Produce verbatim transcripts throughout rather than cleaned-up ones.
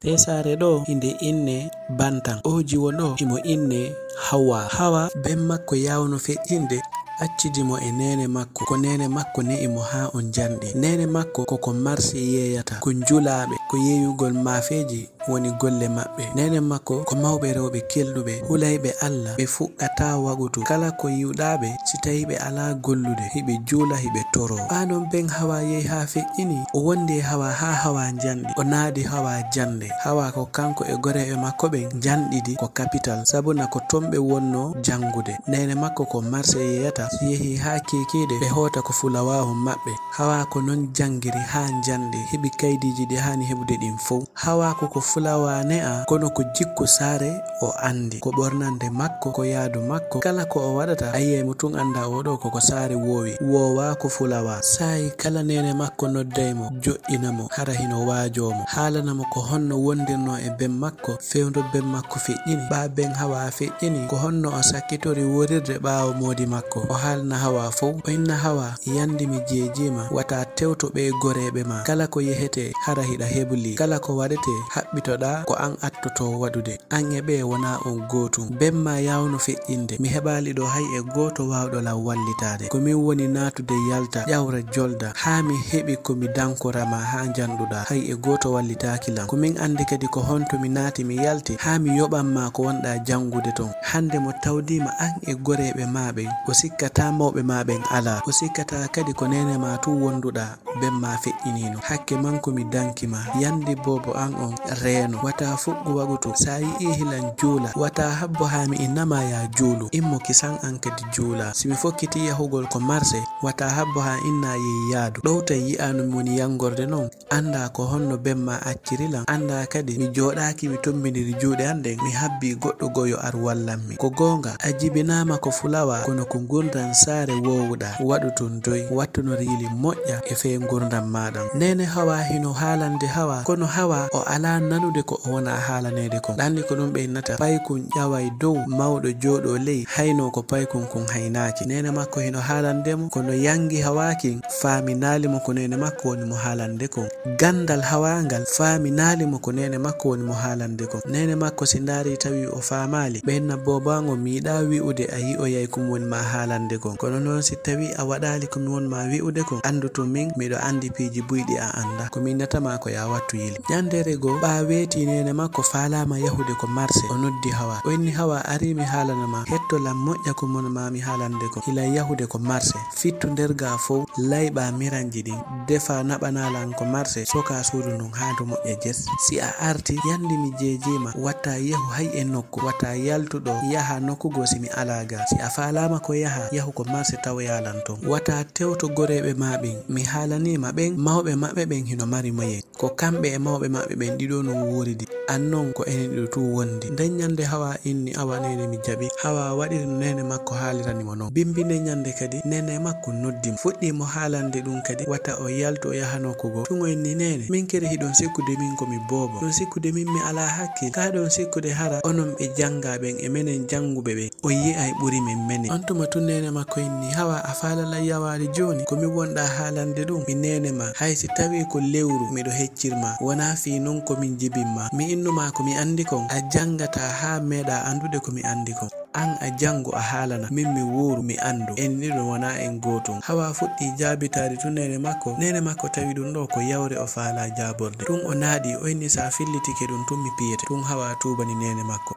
Ɗee saare ɗoo inde inne Bantan. Oo jiwo ɗoo imo inne Hawa. Hawa ben makko yaawno feƴƴinde, accidi mo e neene makko. Ko neene makko ne'i mo haa on njanɗi. Neene makko ko ko marse yeeyata, ko njulaaɓe, ko yeeyugol maafeeji woni golle maɓɓe. Neene makko ko mawɓe rewɓe kelɗuɓe, hulayɓe Alla, ɓe fuɗɗataa waqutu. Kala ko yi'uɗaa ɓe, si tawii ɓe alaa gollude, hiɓe juula, hiɓe toroo. Ɓaa non ben Hawa yehi haa feƴƴini, o wondi e Hawa haa Hawa njanɗi. O naadi Hawa jannde. Hawa ko kanko e goreeɓe makko ɓen njanɗidi ko kapital, sabuna ko ton ɓe wonnoo janngude. Neene makko ko marse yeeyata, si yehi haa kiikiiɗe, ɓe hoota ko fulawahun maɓɓe. Hawa ko non janngiri haa njanɗi, heɓi kaydiiji ɗi haani heɓude ɗin fow. Hawa ko ko fulawa ne'a, kono ko jikku saare o anndi. Ko ɓornande makko, ko yaadu makko, kala ko o waɗata, a yi'ay mo tun anndaa oo ɗoo ko ko saare woowi, woowaa ko fulawa. Saa'i kala neene makko nodday mo, joɗɗina mo, hara hino waajoo mo, haalana mo ko honno wondirnoo e ben makko, fewndo ben makko feƴƴini, ɓaa ben Hawa feƴƴini, ko honno o sakkitori wuurirde ɓaawo moodi makko. O haalna Hawa fow, o inna Hawa, yandi mi jeejii ma, wata tewto ɓee goreeɓe maa. Kala ko yehetee, hara hiɗa heblii. Kala ko waɗetee, haɓɓitoɗaa ko an attotoo waɗude. An e ɓee wonaa on gootum. Ben maa yaawno feƴƴinde. Mi heɓaali ɗoo hay e gooto waawɗo lan wallitaade. Ko min woni naatude yalta, ƴawra jolda, haa mi heɓi ko mi dankora ma haa njanɗuɗaa. Hay e gooto wallitaaki lan. Ko min anndi kadi ko honto mi naati mi yalti, haa mi yoɓan ma ko wonɗaa janngude ton. Hannde mo tawdii ma an e goreeɓe maa ɓen, o sikkataa mawɓe maa ɓen alaa. O sikkataa kadi ko neene maa tun wonduɗaa. Ben maa feƴƴiniino. Hakke man ko mi danki ma. Yandi boobo an on reeno. Wata fuɗɗu waqutu. Si a yi'ii hilan juula, wata habbo haa mi inna ma yaa juulu. Immo kisan an kadi juula. Si mi fokkitii yahugol ko marse, wata habbo haa inna yehi yaadu. Ɗowta yi'aa no mi woni yangorde non. Anndaa ko honno ben maa acciri lan. Anndaa kadi mi jooɗaaki mi tombindiri juuɗe an ɗen, mi habbii goɗɗo goo yo ar wallan mi. Ko goonga, a jibinaama ko fulawa, kono ko ngurndan saare woowuɗaa. Waɗu tun doy, wattu no riili moƴƴa e fee ngurndan maa ɗan. Neene Hawa hino haalande Hawa, kono Hawa o alaa nanude ko o wonaa haalaneede kon. Ɗanni ko ɗun ɓe innata paykun ƴaway dow, mawɗo jooɗoo ley, haynoo ko paykun kun haynaaki. Neene makko hino haalande mo, kono yangi Hawa kin faaminaali mo ko neene makko woni mo haalande kon. Gandal Hawa ngal faaminaali mo ko neene makko woni mo haalande kon. Neene makko si ndaari tawi o faamaali, ɓe inna boobo an on mi yiɗaa wi'ude a yi'oyay ko mi woni maa haalande kon. Kono non si tawi a waɗaali ko mi woni maa wi'ude kon, anndu tun min miɗo anndi piiji buy ɗi a anndaa. Ko mi innata maa ko yaa wattu yili. Ɲandeere goo, ɓaa weetii neene makko faalaama yahude ko marse, o noddi Hawa. O inni Hawa, arii mi haalana ma, hetto lan moƴƴa ko mi woni maa mi haalande kon. Hilan yahude ko marse. Fittu nder gaa fow, layɓaa miranji ɗin, defaa naɓanaa lan ko marse, sokaa suudu ndun haa ndu moƴƴa jess. Si a artii, yandi mi jeejii ma, wata yahu hay e nokku, wata yaltu ɗoo, yahaa nokku goo si mi alaa gaa. Si a faalaama ko yahaa, yahu ko marse tawoyaa lan ton. Wata tewto goreeɓe maa ɓen, mi haalanii ma ɓen, mawɓe maɓɓe ɓen hino mari moyen. Ko kamɓe e mawɓe maɓɓe ɓen ɗiɗo non wuuridi. An non ko enen ɗiɗo tun wondi. Nden ɲande Hawa inni, awa neene mi jaɓi. Hawa waɗiri no neene makko haalirani mo non. Bimbi nden ɲande kadi neene makko noddi mo. Fuɗɗii mo haalande ɗun kadi wata o yaltu o yaha nokku goo. Tun o inni, neene, min kadi hiɗon sikkude min ko mi boobo. Ɗon sikkude min mi alaa hakkil. Kaa ɗon sikkude hara onon ɓe janngaa ɓen e menen jannguɓe ɓen. O yi'ay ɓuri men menen. On tuma tun neene makko inni, Hawa, a faalaa lan yahaade jooni? Ko min wonɗaa haalande ɗun, mi neene maa. Hay si tawii ko lewru miɗo heccir maa, wonaa fii non ko min jibin maa. Mi innu maa ko mi anndi kon, a janngataa haa meeɗaa anndude ko mi anndi kon. An a janngu a haalana, min mi wuuru mi anndu. En ɗiɗo wonaa en gootum. Hawa fuɗɗii jaabitaade tun neene makko. Neene makko tawi ɗun ɗoo ko yawre o faalaa jaaborde. Tun o naaɗii, o inni, si a fillitike ɗun tun mi piyete. Tun Hawa tuubani neene makko.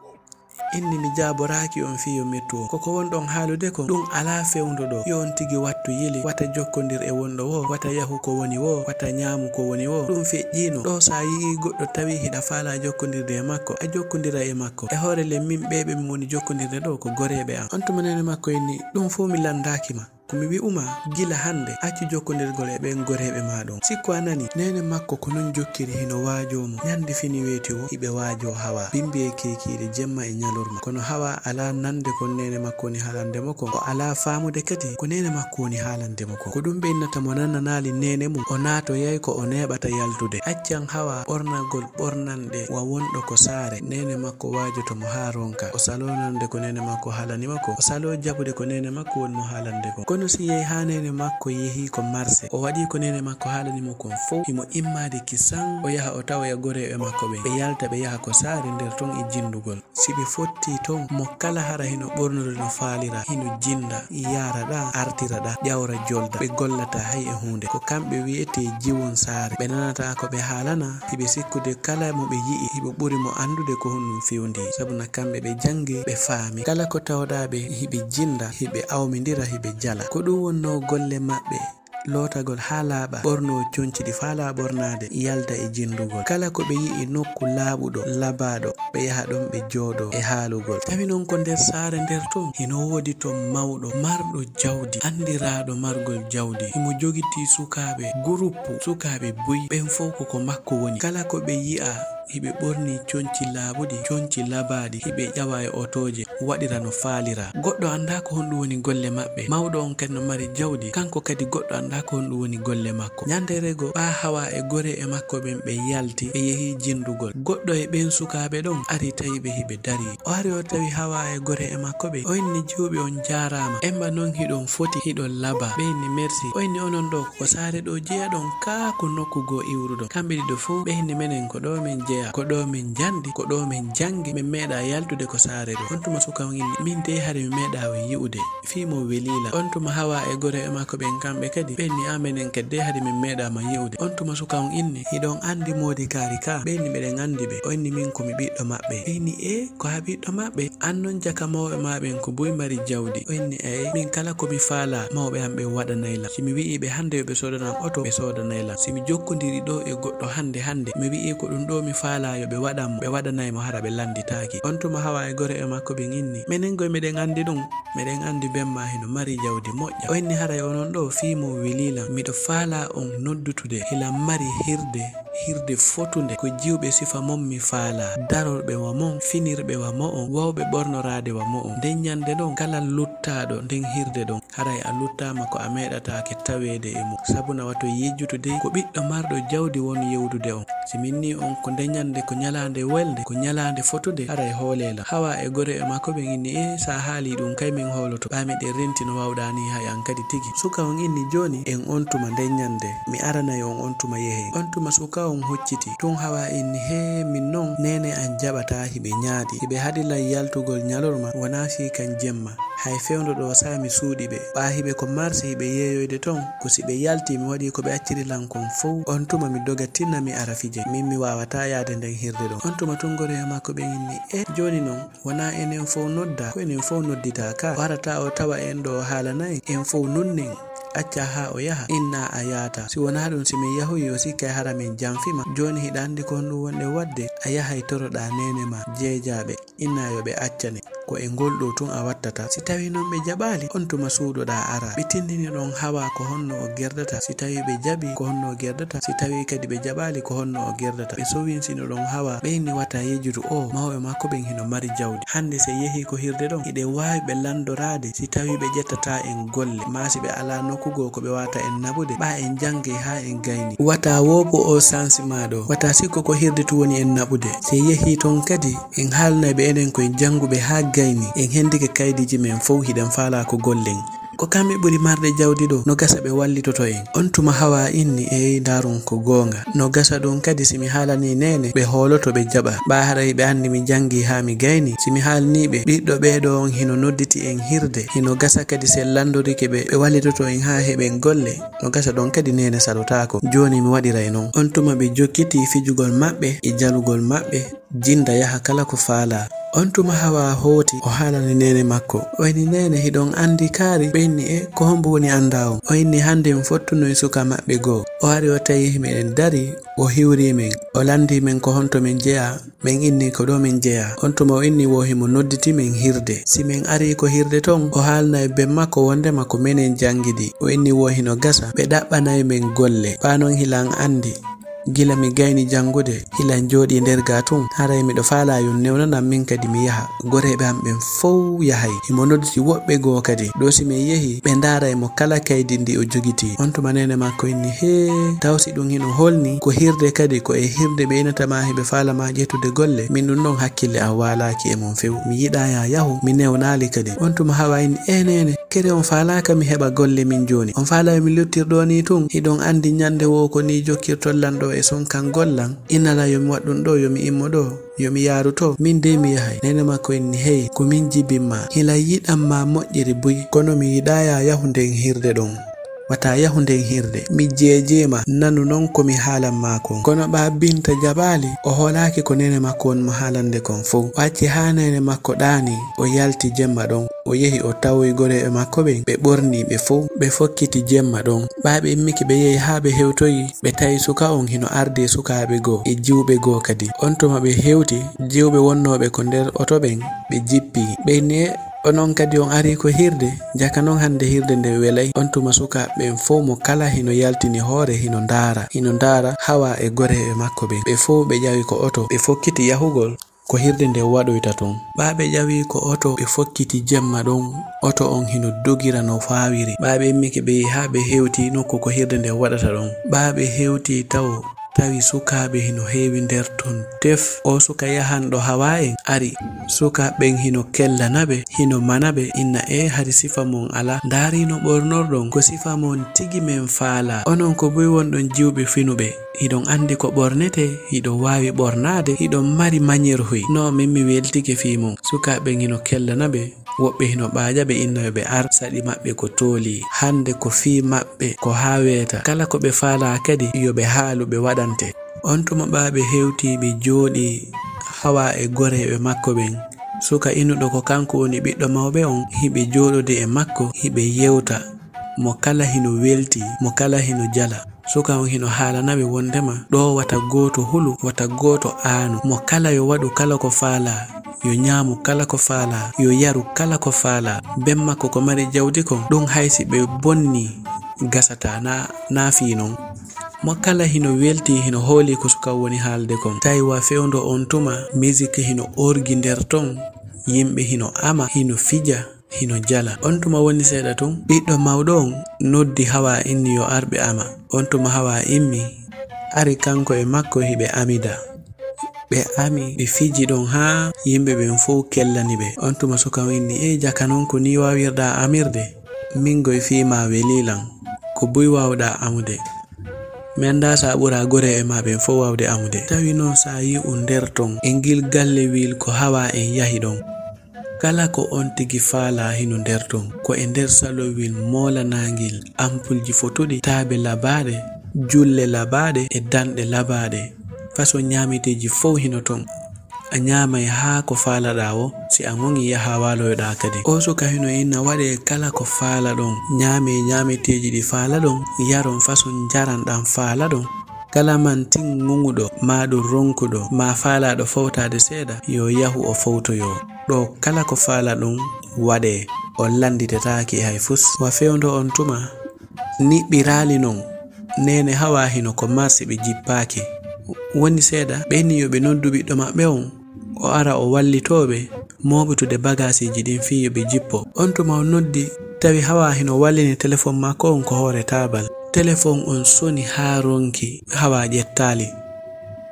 Inni, mi jaaboraaki on fii yo mettu on. Ko ko wonɗon haalude kon, ɗun alaa fewndo ɗoo. Yo on tigi wattu yili, wata jokkondir e wonɗo woo, wata yahu ko woni woo, wata ɲaamu ko woni woo. Ɗun feƴƴiino. Ɗoo si a yi'ii goɗɗo tawi hiɗa faalaa jokkondirde e makko, a jokkondira e makko. E hoore len min ɓee ɓe min woni jokkondirde ɗoo ko goreeɓe an. On tuma neene makko inni, ɗun fow mi lanndaaki ma. Ko mi wi'u maa gila hannde, accu jokkondirgol e ɓen goreeɓe maa ɗon. Sikku a nanii? Neene makko ko non jokkiri hino waajoo mo. Ɲande fini weeti woo, hiɓe waajoo Hawa. Bimbi e kiikiiɗe jemma e ɲalorma. Kono Hawa alaa nande kon neene makko woni haalande mo kon. O alaa faamude kadi ko neene makko woni haalande mo kon. Ko ɗun ɓe innata mo nananaali neene mun, o naatoyay ko o neeɓata yaltude. Accan Hawa ɓornagol ɓornanɗe wa wonɗo ko saare. Neene makko waajoto mo haa ronka. O saloo nande ko neene makko haalani mo kon. O saloo jaɓude ko neene makko woni mo haalande kon. No si yehi haa neene makko yehi ko marse, o waɗi ko neene makko haalani mo kon fow, himo immaade kisan, o yaha o tawoya goreeɓe makko ɓen. Ɓe yalta ɓe yaha ko saare nder ton e jindugol. Si ɓe fotti ton, mo kala hara hino ɓornude no faalira, hino jinda, yaara ɗa, artira ɗa, ƴawra jolda. Ɓe gollata hay e huunde. Ko kamɓe wi'etee jiwon saare. Ɓe nanata ko ɓe haalana, hiɓe sikkude kala mo ɓe yi'i, hiɓe ɓuri mo anndude ko honɗum fewndi. Sabu na kamɓe ɓe janngi, ɓe faami. Kala ko tawɗaa ɓe, hiɓe jinda, hiɓe awmindira, hiɓe jala. Ko ɗum wonnoo golle maɓɓe. Lootagol haa laaɓa, ɓornoo conci ɗi faalaa ɓornaade, yalda e jindugol. Kala ko ɓe yi'i nokku laaɓuɗo, labaaɗo, ɓe yaha ɗon ɓe jooɗoo e haalugol. Tawi non ko nder saare nder ton, hino woodi ton mawɗo, marɗo jawdi, anndiraaɗo margol jawdi. Himo jogitii sukaaɓe guruppu, sukaaɓe buy, ɓen fow ko ko makko woni. Kala ko ɓe yi'a, hiɓe ɓornii conci laaɓuɗi, conci labaaɗi, hiɓe ƴawa e otooje, waɗira no faalira. Goɗɗo anndaa ko honɗum woni golle maɓɓe. Mawɗo on kadi no mari jawdi, kanko kadi goɗɗo anndaa ko honɗum woni golle makko. Ɲandeere goo, ɓaa hawaa e goreeɓe makko ɓen ɓe yalti, ɓe yehi jindugol. Goɗɗo e ɓen sukaaɓe ɗon ari tawi ɓe hiɓe darii. O ari o tawi hawaa e goreeɓe makko ɓen. O inni, "Jiwɓe on jaaraama. Emma non hiɗon foti, hiɗon labaa." Ɓe inni, "Merci." O inni, "Onon ɗoo ko saare ɗoo jeyaɗon kaa ko nokku goo iwruɗon?" Kamɓe ɗiɗo fow ɓe inni, "Menen ko ɗoo men jeyaa, ko ɗoo men jandi, ko ɗoo men jangi, men meeɗaa yaltude ko saare ɗoo." On tuma suka on inni, "Min dey hari mi meeɗaa on yi'ude." Fii mo welii lan. On tuma hawaa e goreeɓe makko ɓen kamɓe kadi, ɓe inni, "Aa menen kadi dey hari min meeɗaa ma yi'ude." On tuma suka on inni, "Hiɗon andi moodi kaari kaa?" Ɓe inni, "Meɗen andi ɓe." O inni, "Min ko mi ɓiɗɗo maɓɓe." Ɓe inni, "Ee, ko haa ɓiɗɗo maɓɓe?" An non jaka mawɓe maa ɓen ko buy mari jawdi. O inni, "Eey, min kala ko mi faalaa, mawɓe am ɓen waɗanay lan. Si mi wi'ii ɓe hannde yo ɓe soodanan oto, ɓe soodanay lan. Si mi jokkondiri ɗoo e goɗɗo hannde hannde, mi wi'ii ko ɗum ɗoo mi faalaa yo ɓe waɗan mo, ɓe waɗanay mo hara ɓe lannditaaki." On tuma hawaa e goreeɓe makko ɓen inni, "Menen goy meɗen anndi ɗum, meɗen anndi ben maa hino mari jawdi moƴƴa." O inni, "Haray onon ɗoo fii mo welii lan, miɗo faalaa on noddutude, hilan mari hirde." Hirde fotunde ko jiwɓe sifa mon mi faalaa, darorɓe wa mon, finirɓe wa mo'on, wawɓe ɓornoraade wa mo'on. Nden ɲande ɗon, kala luttaaɗo nden hirde ɗon, haray a luttaama ko a meeɗataake taweede e mum. Sabu na wato yejjutu dey ko ɓiɗɗo marɗo jawdi won yewdude on. Si min nii on ko nde ɲande ko ɲalaande welde, ko ɲalaande fotunde, haray hoolee lan. Hawaa e goreeɓe makko ɓen inni, "Ee, sa haalii ɗum kay min hooloto. Ɓaa miɗen renti no wawɗaa nii hay an kadi tigi." Suka on inni, "Jooni en on tuma nden ɲande, mi aranay on on tuma yehen." On tuma suka on hucciti. Tun hawaa inni, "Hee, min non, neene an jaɓataa hiɓe ɲaadi. Hiɓe haɗi lan yaltugol ɲalorma, wonaa sii kan jemma. Hay fewndo ɗoo sa mi suuɗi ɓe. Ɓaa hiɓe ko marse hiɓe yeeyoyde ton, ko si ɓe yaltii mi waɗii ko ɓe acciri lan kon fow. On tuma mi doga tinna mi ara fije. Min mi waawataa yaade nden hirde ɗon." On tuma tun goreeɓe makko ɓen inni, "E jooni non, wonaa enen fow noddaa, ko enen fow nodditaa ka. O arata o tawa en ɗoo o haalana en, en fow nunnen. Acca haa o yaha, inna a yaata. Si wonaa ɗum, si min yahoyi o sikkay hara min janfi ma. Jooni hiɗa anndi ko honɗum wonɗen waɗde? A yahay toroɗaa neene ma, jeejaaɓe. Inna yo ɓe accane. Ko e ngol ɗoo tun a wattata. Si tawii non ɓe jaɓaali, on tuma suuɗoɗaa ara. Ɓe tindini ɗon hawaa ko honno o gerdata. Si tawii ɓe jaɓii, ko honno o gerdata. Si tawii kadi ɓe jaɓaali, ko honno o gerdata." Ɓe sowinsino ɗon hawaa. Ɓe inni, "Wata yejjutu o, mawɓe makko ɓen hino mari jawdi. Hannde si yehi ko hirde ɗon, hiɗen waawi ɓe lanndoraade si tawii ɓe ƴettataa en golle. Maa si ɓe alaa nokku goo ko ɓe waata en naɓude, ɓaa en janngay haa en gayni. Wata woopu o sansi maa ɗoo. Wata sikku ko hirde tun woni en naɓude. Si yehi ton kadi, en haalnay ɓe enen ko en jannguɓe haa gayni. En hendike kaydiiji men fow, hiɗen faalaa ko gollen. Ko kamɓe ɓuri marde jawdi ɗoo, no gasa ɓe wallitoto en." On tuma hawaa inni, "Eey, ndaarun ko goonga. No gasa ɗum kadi si mi haalanii neene, ɓe hooloto ɓe jaɓa. Ɓaa haray ɓe anndi mi janngii haa mi gayni. Si mi haalnii ɓe, ɓiɗɗo ɓee ɗoo on hino nodditi en hirde. Hino gasa kadi si en lanndorike ɓe, ɓe wallitoto en haa heɓen golle. No gasa ɗon kadi neene sarotaako. Jooni mi waɗiray non." On tuma ɓe jokkitii fijugol maɓɓe e jalugol maɓɓe. Jinda yaha kala ko faalaa. On tuma hawaa hooti, o haalani neene makko. O inni, "Neene, hiɗon anndi kaari?" Ɓe inni, "E, ko hombo woni anndaa on?" O inni, "Hannde mi fottuno e suka maɓɓe goo. O ari o tawi miɗen darii, o hiwrii men. O lanndii men ko honto men jeyaa, men inni ko ɗoo men jeyaa. On tuma o inni wo himo nodditi men hirde. Si men arii ko hirde ton, o haalnay ben makko wondema ko menen janngidi. O inni wo hino gasa, ɓe ɗaɓɓanay men golle. Ɓaa non hilan anndi." Gila mi gayni janngude, hilan jooɗii nder gaa tun, haray miɗo faalaa yo newnanam min kadi mi yaha. Goreeɓe am ɓen fow yahay. Himo nodditi woɓɓe goo kadi. Ɗoo si min yehii, ɓe ndaaray mo kala kaydi ndi o jogitii. On tuma neene makko inni, "Hee, taw si ɗun hino holni? Ko hirde kadi, ko e hirde ɓe inata ma hiɓe faala ma ƴettude golle? Min ɗun ɗon hakkille an waalaaki e mun few. Mi yiɗaa ya yahu, mi newnaali kadi." On tuma Hawa inni, "Ee neene, kere on faalaaka mi heɓa golle min jooni? On faalaa yo mi luttir ɗoo nii tun? Hiɗon anndi ɲannde woo ko nii jokkirton lan ɗoo e sonkangol lan? Inna lan yo mi waɗu ɗun ɗoo, yo mi immo ɗoo, yo mi yaaru too? Min dey mi yahay." Neene makko inni, "Hey, ko min jibin ma. Hilan yiɗan ma moƴƴiri buy, kono mi yiɗaa ya yahu nden hirde ɗon. Wata yahu nden hirde. Mi jeejii ma, nanu non ko mi haalan ma kon." Kono ɓaa Binta jaɓaali, o hoolaaki ko neene makko woni mo haalande kon fow. O acci haa neene makko ɗaanii, o yalti jemma ɗon. O yehi, o tawoyi goreeɓe makko ɓen, ɓe ɓornii ɓe fow, ɓe fokkiti jemma ɗon. Ɓaa ɓe immike ɓe yehi haa ɓe hewtoyi, ɓe tawi suka on hino ardii sukaaɓe goo e jiwɓe goo kadi. On tuma ɓe hewti, jiwɓe wonnooɓe ko nder oto ɓen, ɓe jippii. Ɓe inni, "Onon kadi on arii ko hirde? Jaka non hande hirde nde welay." On tuma sukaaɓe ɓen fow mo kala hino yaltini hoore, hino ndaara, hino ndaara Hawa e goreeɓe makko ɓen. Ɓe fow ɓe ƴawi ko oto, ɓe fokkiti yahugol ko hirde nde waɗoyta ton. Ɓaa ɓe ƴawi ko oto, ɓe fokkiti jemma ɗon, oto on hino dogira no faawiri. Ɓaa ɓe immike ɓe yehi haa ɓe hewti nokku ko hirde nde waɗata ɗon. Ɓaa ɓe hewti tawo tawi sukaaɓe hino heewi nder ton tef. O suka yahanɗo Hawa en ari. Sukaaɓe ɓen hino kellana ɓe, hino mana ɓe, inna, "Ee, hari sifa mon alaa. Ndaarii no ɓornorɗon, ko sifa mon tigi men faalaa. Onon ko buy wonɗon jiwɓe finuɓe. Hiɗon anndi ko ɓornetee, hiɗon waawi ɓornaade, hiɗon mari mañerhoy. No min mi weltike fii mon." Sukaaɓe ɓen hino kellana ɓe, woɓɓe hino ɓaaƴa ɓe, inna yo ɓe ar, saɗi maɓɓe ko tooli. Hande ko fii maɓɓe, ko haa weeta. Kala ko ɓe faalaa kadi, yo ɓe haalu, ɓe waɗante. On tuma ɓaa ɓe hewti, ɓe jooɗii Hawa e goreeɓe makko ɓen. Suka inuɗo ko kanko woni ɓiɗɗo mawɓe on, hiɓe jooɗodi e makko, hiɓe yewta. Mo kala hino welti, mo kala hino jala. Suka on hino haalana ɓe wondema ɗoo wata gooto hulu, wata gooto aanu. Mo kala yo waɗu kala ko faalaa, yo ɲaamu kala ko faalaa, yo yaru kala ko faalaa. Ben makko ko mari jawdi kon, ɗun hay si ɓe bonnii gasataa, na, na fii non. Mo kala hino welti, hino hooli ko suka woni haalde kon. Tawi wa fewndo on tuma, musique hino orgi nder ton, yimɓe hino ama, hino fija, hino jala. On tuma woni seeɗa tun, ɓiɗɗo mawɗo on noddi Hawa, inni yo ar ɓe ama. On tuma Hawa immi, ari kanko e makko hiɓe amida. Ɓe ami, ɓe fiji ɗon haa yimɓe ɓen fow kellani ɓe. On tuma suka on inni, "Ee, jaka non ko nii waawirɗaa amirde? Min goy fii maa welii lan. Ko buy waawɗaa amude. Mi anndaa si a ɓuraa goreeɓe maa ɓen fow waawde amude." Tawi non si a yi'u nder ton, e ngil galle wil ko Hawa en yahi ɗon. Kala ko on tigi faalaa hino nder ton. Ko e nder salowil moolanaangil, ampulji fotuɗi, taabe labaaɗe, julle labaaɗe e danɗe labaaɗe. Façon ɲaameteeji fow hino ton. A ɲaamay haa ko faalaɗaa woo, si a ŋoŋii yahaa waaloyoɗaa kadi. Oo suka hino inna waɗee kala ko faalaɗon, ɲaamee ɲaameteeji ɗi faalaɗon, yaron façon njaran ɗan faalaɗon. Kala mantin ŋuŋuɗo, maa ɗun ronkuɗo, maa faalaaɗo fowtaade seeɗa, yo yahu o fowtoyoo. Ɗoo kala ko faalaɗon waɗee, on lannditetaake hay fus. Wa fewndo on tuma, niɓɓiraali non, neene Hawa hino ko marsi ɓe jippaaki. Woni seeɗa, ɓe inni yo ɓe noddu ɓiɗɗo maɓɓe on, o ara o wallitoo ɓe mooɓtude bagaasiiji ɗin fii yo ɓe jippo. On tuma o noddi, tawi Hawa hino wallini telefon makko on ko hoore taabal. Telefon on soni haa ronki, Hawa ƴettaali.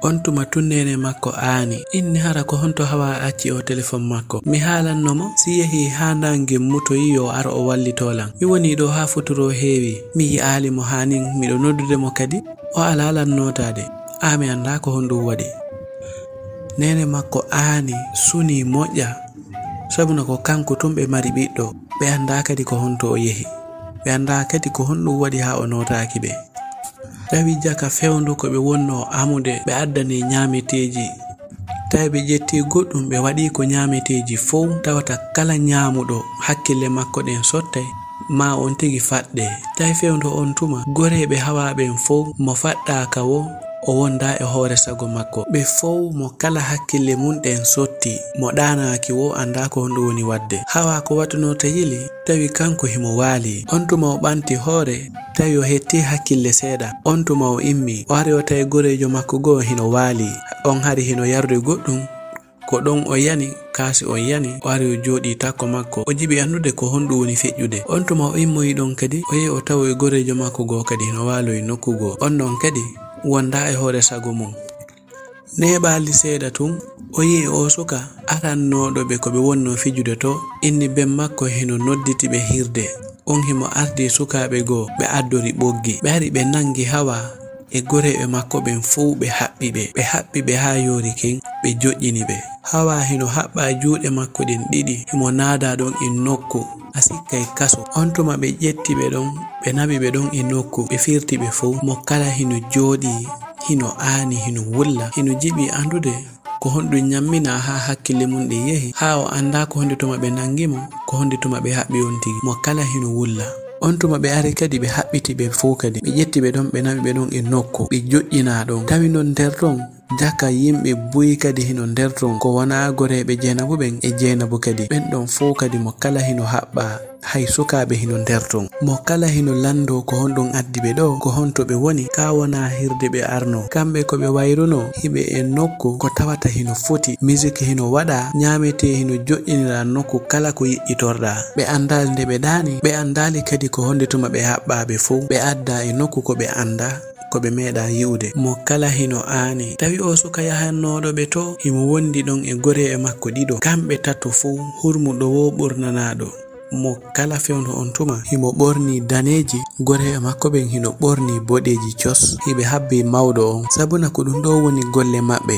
On tuma tun neene makko aani, inni hara ko honto Hawa acci o telefon makko. Mi haalanno mo, si yehii haa ndaa ngimmutoyi yo ar o wallitoo lan. Mi wonii ɗoo haa futuro heewi, mi yi'aali mo haa nin, miɗo noddude mo kadi, o alaa lan nootaade. Aa mi anndaa ko honɗun waɗi. Neene makko aani, sunii moƴƴa, sabuna ko kanko tun ɓe mari ɓiɗɗo, ɓe anndaa kadi ko honto o yehi. Ɓe anndaa kadi ko honɗun waɗi haa o nootaaki ɓe. Tawi jaka fewndo ko ɓe wonnoo amude, ɓe addanii ɲaameteeji. Tawi ɓe ƴettii goɗɗun, ɓe waɗii ko ɲaameteeji fow, tawata kala ɲaamuɗo hakkille makko ɗen sottay, maa on tigi faɗɗee. Tawi fewndo on tuma, goreeɓe Hawa ɓen fow, mo faɗɗaaka woo, o wondaa e hoore sago makko. Ɓe fow mo kala hakkille mum ɗen sotti, mo ɗaanaaki woo anndaa ko honɗum woni waɗde. Hawaa ko wattunoo ta yili, tawi kanko himo waalii. On tuma o ɓanti hoore, tawi o hettii hakkille seeɗa. On tuma o immii, o ari o tawi goreejo makko goo hino waalii. On hari hino yarude goɗɗum. Ko ɗon o yani, kaasi on yani, o ari o jooɗii takko makko. O jiɓi anndude ko honɗum woni feƴƴude. On tuma o immoyi ɗon kadi, o yehi o tawoyi goreejo makko goo kadi hino waaloyi nokku goo. On ɗon kadi wondaa e hoore sago mum. Neeɓaali seeɗa tun, o yi'i oo suka arannooɗo ɓe ko ɓe wonnoo fijude too, inni ben makko hino nodditi ɓe hirde. On himo ardii sukaaɓe goo, ɓe addori ɓoggi. Ɓe ari ɓe nangi Hawaa e goreeɓe makko ɓen fow, ɓe haɓɓi ɓe. Ɓe haɓɓi ɓe haa yoori kin, ɓe joƴƴini ɓe. Hawaa hino haɓɓaa juuɗe makko ɗen ɗiɗi, himo naadaa ɗon e nokku, a sikkay kaso. On tuma ɓe ƴetti ɓe ɗon, ɓe naɓi ɓe ɗon e nokku, ɓe firti ɓe fow. Mo kala hino jooɗii, hino aani, hino wulla, hino jiɓi anndude ko honɗum ɲamminaa haa hakkille mum ɗen yehi, haa o anndaa ko honde tuma ɓe nangi mo, ko honde tuma ɓe haɓɓi on tigi. Mo kala hino wulla. On tuma ɓe ari kadi ɓe haɓɓiti ɓe fow kadi. Ɓe ƴetti ɓe ɗon, ɓe naɓi ɓe ɗon e nokku, ɓe joƴƴinaa ɗon. Tawi non nder ton, jaka yimɓe buy kadi hino nder ton. Ko wonaa goreeɓe Jeynabu ɓen e Jeynabu kadi. Ɓen ɗon fow kadi mo kala hino haɓɓaa. Hay sukaaɓe hino nder ton. Mo kala hino lanndoo ko honɗum addi ɓe ɗoo, ko honto ɓe woni, kaa wonaa hirde ɓe arnoo. Kamɓe ko ɓe wayrunoo, hiɓe e nokku ko tawata hino foti, misik hino waɗaa, ɲaametee hino joƴƴiniraa nokku kala ko yiɗɗitorɗaa. Ɓe anndaali nde ɓe ɗaanii, ɓe anndaali kadi ko honde tuma ɓe haɓɓaa ɓe fow, ɓe addaa e nokku ko ɓe anndaa, ko ɓe meeɗaa yi'ude. Mo kala hino aani. Tawi oo suka yahannooɗo ɓe too, himo wondi ɗon e goreeɓe makko ɗiɗo, kamɓe tato fow, hurmuɗo woo ɓornanaaɗo. Mo kala fewndo on tuma, himo ɓornii daneeji, goreeɓe makko ɓen hino ɓornii boɗeeji cos, hiɓe habbii mawɗo on, sabuna ko ɗum ɗoo woni golle maɓɓe.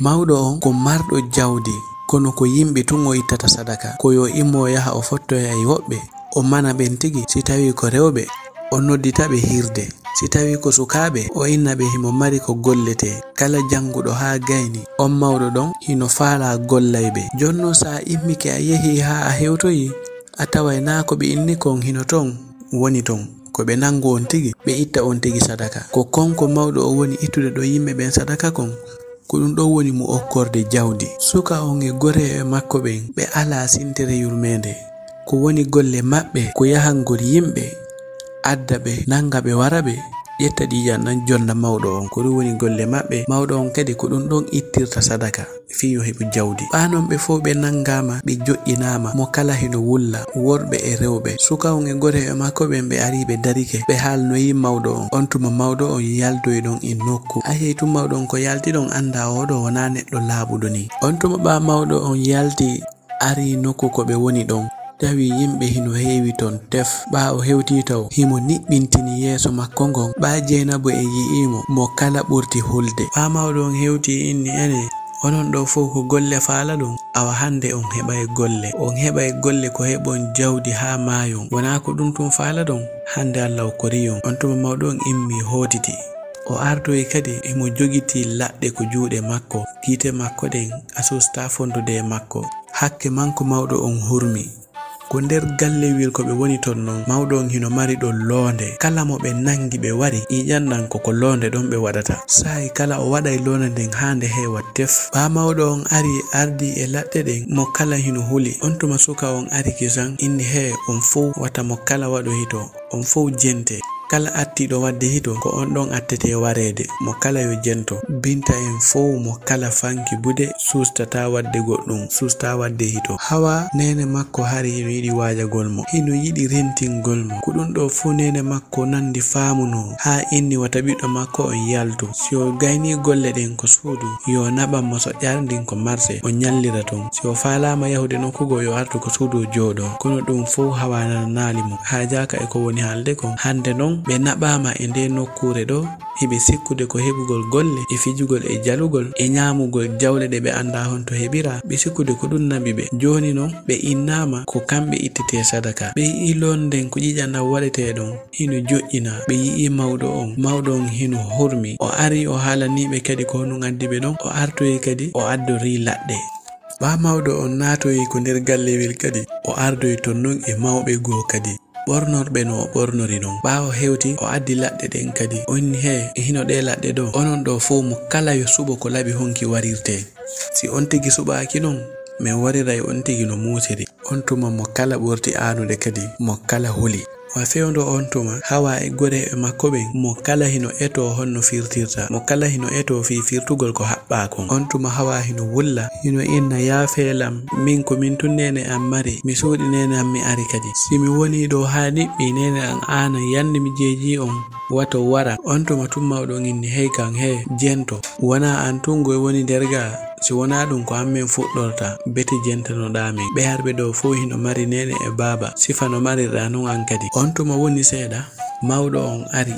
Mawɗo on ko marɗo jawdi, kono ko yimɓe tun o ittata sadaka, ko yo immo o yaha o fottoya e woɓɓe, o mana ɓen tigi, si tawii ko rewɓe, o noddita ɓe hirde. Si tawii ko sukaaɓe, o inna ɓe himo mari ko golletee. Kala jannguɗo haa gayni, on mawɗo ɗon hino faalaa gollayɓe. Jonno si a immike a yehii haa a hewtoyii, a taway naa ko ɓe inni kon hino ton woni ton. Ko ɓe nangu on tigi, ɓe itta on tigi sadaka. Ko kon ko mawɗo on woni ittude ɗo yimɓe ɓen sadaka kon, ko ɗum ɗon woni mo okkorde jawdi. Suka on e goreeɓe makko ɓen, ɓe alaa sintere yurmeende. Ko woni golle maɓɓe, ko yahangol yimɓe, adda ɓe, nanga ɓe, wara ɓe, ƴetta ƴiiƴan ɗan, jonna mawɗo on. Ko ɗum woni golle maɓɓe. Mawɗo on kadi ko ɗum ɗon ittirta sadaka, fii yo heɓu jawdi. Ɓaa non ɓe fow ɓe nangaama, ɓe joƴƴinaama, mo kala hino wulla, worɓe e rewɓe. Suka on e goreeɓe makko ɓen, ɓe ari ɓe darike, ɓe haalnoyi mawɗo on. On tuma mawɗo on yaltoyi ɗon e nokku. A yi'ay tun mawɗo on ko yalti ɗon, anndaa oo ɗoo wonaa neɗɗo laaɓuɗo nii. On tuma ɓaa mawɗo on yalti, ari nokku ko ɓe woni ɗon, tawi yimɓe hino heewi ton tef. Ɓaa o hewtii taw, himo niɓɓintini yeeso makko ngon. Ɓaa Jeynabu en yi'ii mo, mo kala ɓurti hulde. Ɓaa mawɗo on hewtii inni, "Enee, onon ɗoo fow ko golle faalaɗon? Awa hande on heɓay golle. On heɓay golle ko heɓon jawdi haa maayon. Wonaa ko ɗum tun faalaɗon? Hande Alla okkorii on." On tuma mawɗo on immii hootiti. O artoyi kadi, himo jogitii laɗɗe ko juuɗe makko. Gite makko ɗen a sustaa fondude e makko. Hakke manko mawɗo on hurmi. Ko nder gallewel ko ɓe woni ton non, mawɗo on hino mari ɗon loonde. Kala mo ɓe nangi ɓe wari, ƴiiƴan ɗan ko ko loonde ɗon ɓe waɗata. Saa'i kala o waɗay loonde nden haa nde heewa tef. Ɓaa mawɗo on ari ardii e laɗɗe ɗen, mo kala hino huli. On tuma suka on ari kisan, inni, "Hee, on fow wata mo kala waɗu hito." On fow jente. Kala attiiɗo waɗde hito, ko on ɗon attetee wareede. Mo kala yo jento. Binta en fow mo kala fanki bude, sustataa waɗde goɗɗum, sustaa waɗde hito. Hawa, neene makko hari hino yiɗi waajagol mo. Hino yiɗi rentingol mo. Ko ɗum ɗoo fow neene makko nandi faamu no, haa inni wata ɓiɗɗo makko on yaltu. Si o gaynii golle ɗen ko suudu, yo naɓan mo so ƴarndin ko marse, o ñallira ton. Si o faalaama yahude nokku goo, yo artu ko suudu o jooɗoo. Kono ɗum fow Hawa nananaali mo. Haajaaka e ko woni haalde kon. Hande non, ɓe naɓaama e ndee nokkuure ɗoo, hiɓe sikkude ko heɓugol golle, e fijugol, e jalugol, e ñaamugol jawle ɗe ɓe anndaa honto heɓiraa. Ɓe sikkude ko ɗum naɓi ɓe. Jooni non, ɓe innaama ko kamɓe ittetee sadaka. Ɓe yi'ii loonde nden ko ƴiiƴan ɗan waɗetee ɗon. Hino joƴƴinaa. Ɓe yi'ii mawɗo on. Mawɗo on hino hormi. O arii o haalanii ɓe kadi ko honɗum addi ɓe ɗon. O artoyi kadi, o addorii laɗɗe. Ɓaa mawɗo on naatoyi ko nder gallewel kadi, o ardoyi ton non e mawɓe goo kadi. Ɓornorɓe no o ɓornori non. Ɓaawo hewti, o addi laɗɗe ɗen kadi. O inni, "Hee, e hino ɗee laɗɗe ɗoo? Onon ɗoo fow mo kala yo suɓo ko laɓi honki warirtee. Si on tigi suɓaaki non, men wariray on tigi no muusiri." On tuma mo kala ɓurti aanude kadi, mo kala huli. Wa fewndo on tuma, Hawa e goreyɓe makko ɓen, mo kala hino etoo honno firtirta, mo kala hino etoo fii firtugol ko haɓɓaa kon. On tuma Hawa hino wulla, hino inna, "Yaafee lan, min ko min tun neene an mari, mi suuɗi neene an mi ari kadi. Si mi wonii ɗoo haa niɓɓii neene an aanan yande mi jeejii on, wato wara." On tuma tun mawɗo on inni, "Hey kan, hee, jento, wonaa an tun goy woni nder gaa?" Si wonaa ɗun, ko an men fuɗɗorta, beti jentanoɗaa men. Ɓeharɓe ɗoo fow hino mari neene e baaba, sifa no marirɗaa non an kadi. On tuma woni seeɗa, mawɗo on ari,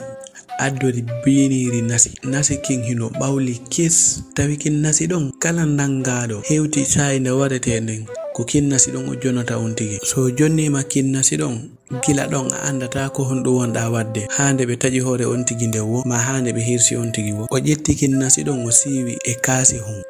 addori biiniiri nasi. Nasi kin hino ɓawli kis, tawi kin nasi ɗon, kala nangaaɗo hewti saa'i nde waretee nden, ko kin nasi ɗon o jonata on tigi. So o jonniima kin nasi ɗon, gila ɗon a anndataa ko honɗun wonɗaa waɗde, haa nde ɓe taƴi hoore on tigi nden woo, maa haa nde ɓe hirsi on tigi woo. O ƴetti kin nasi ɗon, o siiwi e kaasi hun.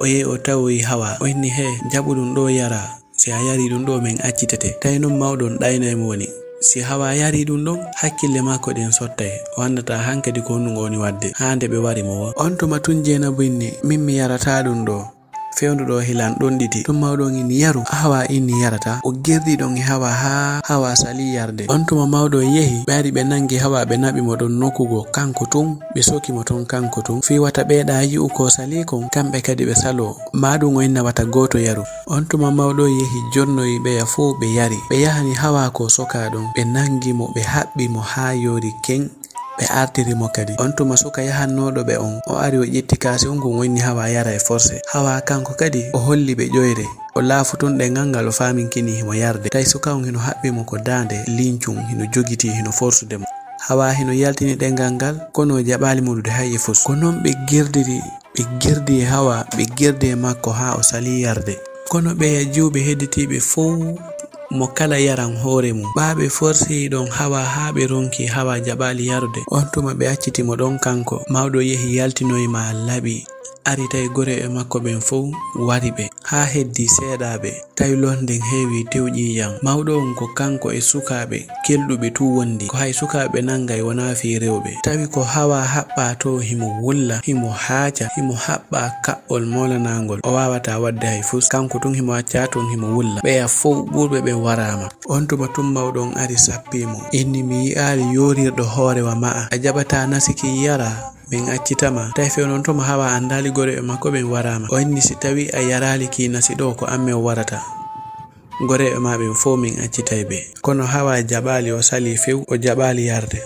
O yehi o tawoyi Hawa, o inni, "Hee, jaɓu ɗun ɗoo yaraa. Si a yarii ɗun ɗoo, men accitete." Tawi non mawɗo on ɗaynay mo woni. Si Hawa yarii ɗun ɗon, hakkille makko ɗen sottay. O anndataa hankadi ko honɗun o woni waɗde, haa nde ɓe wari mo woo. On tuma tun Jeenabu inni, "Min mi yarataa ɗun ɗoo." Fewndo ɗoo hilan ɗon ɗiɗi. Tun mawɗo on inni, "Yaru." Hawa inni yarataa. O gerdi ɗon e Hawa haa Hawa salii yarde. On tuma mawɗo on yehi, ɓe ari ɓe nangi Hawa, ɓe naɓi mo ɗon nokku goo kanko tun, ɓe soki mo ton kanko tun. Fii wata ɓee ɗaa yi'u ko salii kon, kamɓe kadi ɓe saloo. Maa ɗun o inna wata gooto yaru. On tuma mawɗo on yehi jonnoyi ɓeya fow ɓe yari. Ɓe yahani Hawa ko sokaa ɗon. Ɓe nangi mo, ɓe haɓɓi mo haa yoori keŋ. Ɓe artiri mo kadi. On tuma suka yahannooɗo ɓe on, o ari o ƴetti kaasi on kon, o inni Hawa yara e forse. Hawa kanko kadi o holli ɓe ƴoyre. O laafutunɗe ngal ngal o faaminkini himo yarde. Tawi suka on hino haɓɓi mo ko daande lincun, hino jogitii, hino forsude mo. Hawa hino yaltini ɗengal ngal, kono o jaɓaali moɗude hay e fus. Ko non ɓe girdiri, ɓe girdi e Hawa, ɓe girdi e makko haa o salii yarde. Kono ɓeya jiwɓe hedditiiɓe fow, mo kala yaran hoore mun. Ɓaa ɓe forsii ɗon Hawa haa ɓe ronki, Hawa jaɓaali yarude. On tuma ɓe acciti mo ɗon kanko. Mawɗo yehi yaltinoyi maa laɓi. Ari tawi goreyɓe makko ɓen fow wari ɓe. Haa heddii seeɗaaɓe, tawi loonde nden heewii tew ƴiiƴan. Mawɗo on ko kanko e sukaaɓe kelɗuɓe tun wondi. Ko hay sukaaɓe ɓe nangay wonaa fii rewɓe. Tawi ko Hawa haɓɓaa to himo wulla, himo haaca, himo haɓɓa kaɓɓol moolanaangol. O waawataa waɗde hay fus. Kanko tun himo accaa tun himo wulla. Ɓeya fow ɓurɓe ɓen waraama. On tuma tun mawɗo on ari sappii mo. Inni, "Mi yi'aali yoorirɗo hoore wa ma'a. A jaɓataa nasi kin yaraa?" Min accitama. Tawi fewndo on tuma Hawa anndaali goreyɓe makko ɓen waraama. O inni, "Si tawii a yaraali kii nasi ɗoo, ko an men warata. Goreyɓe maa ɓen fow min accitay ɓe." Kono Hawa jaɓaali, o salii few, o jaɓaali yarde.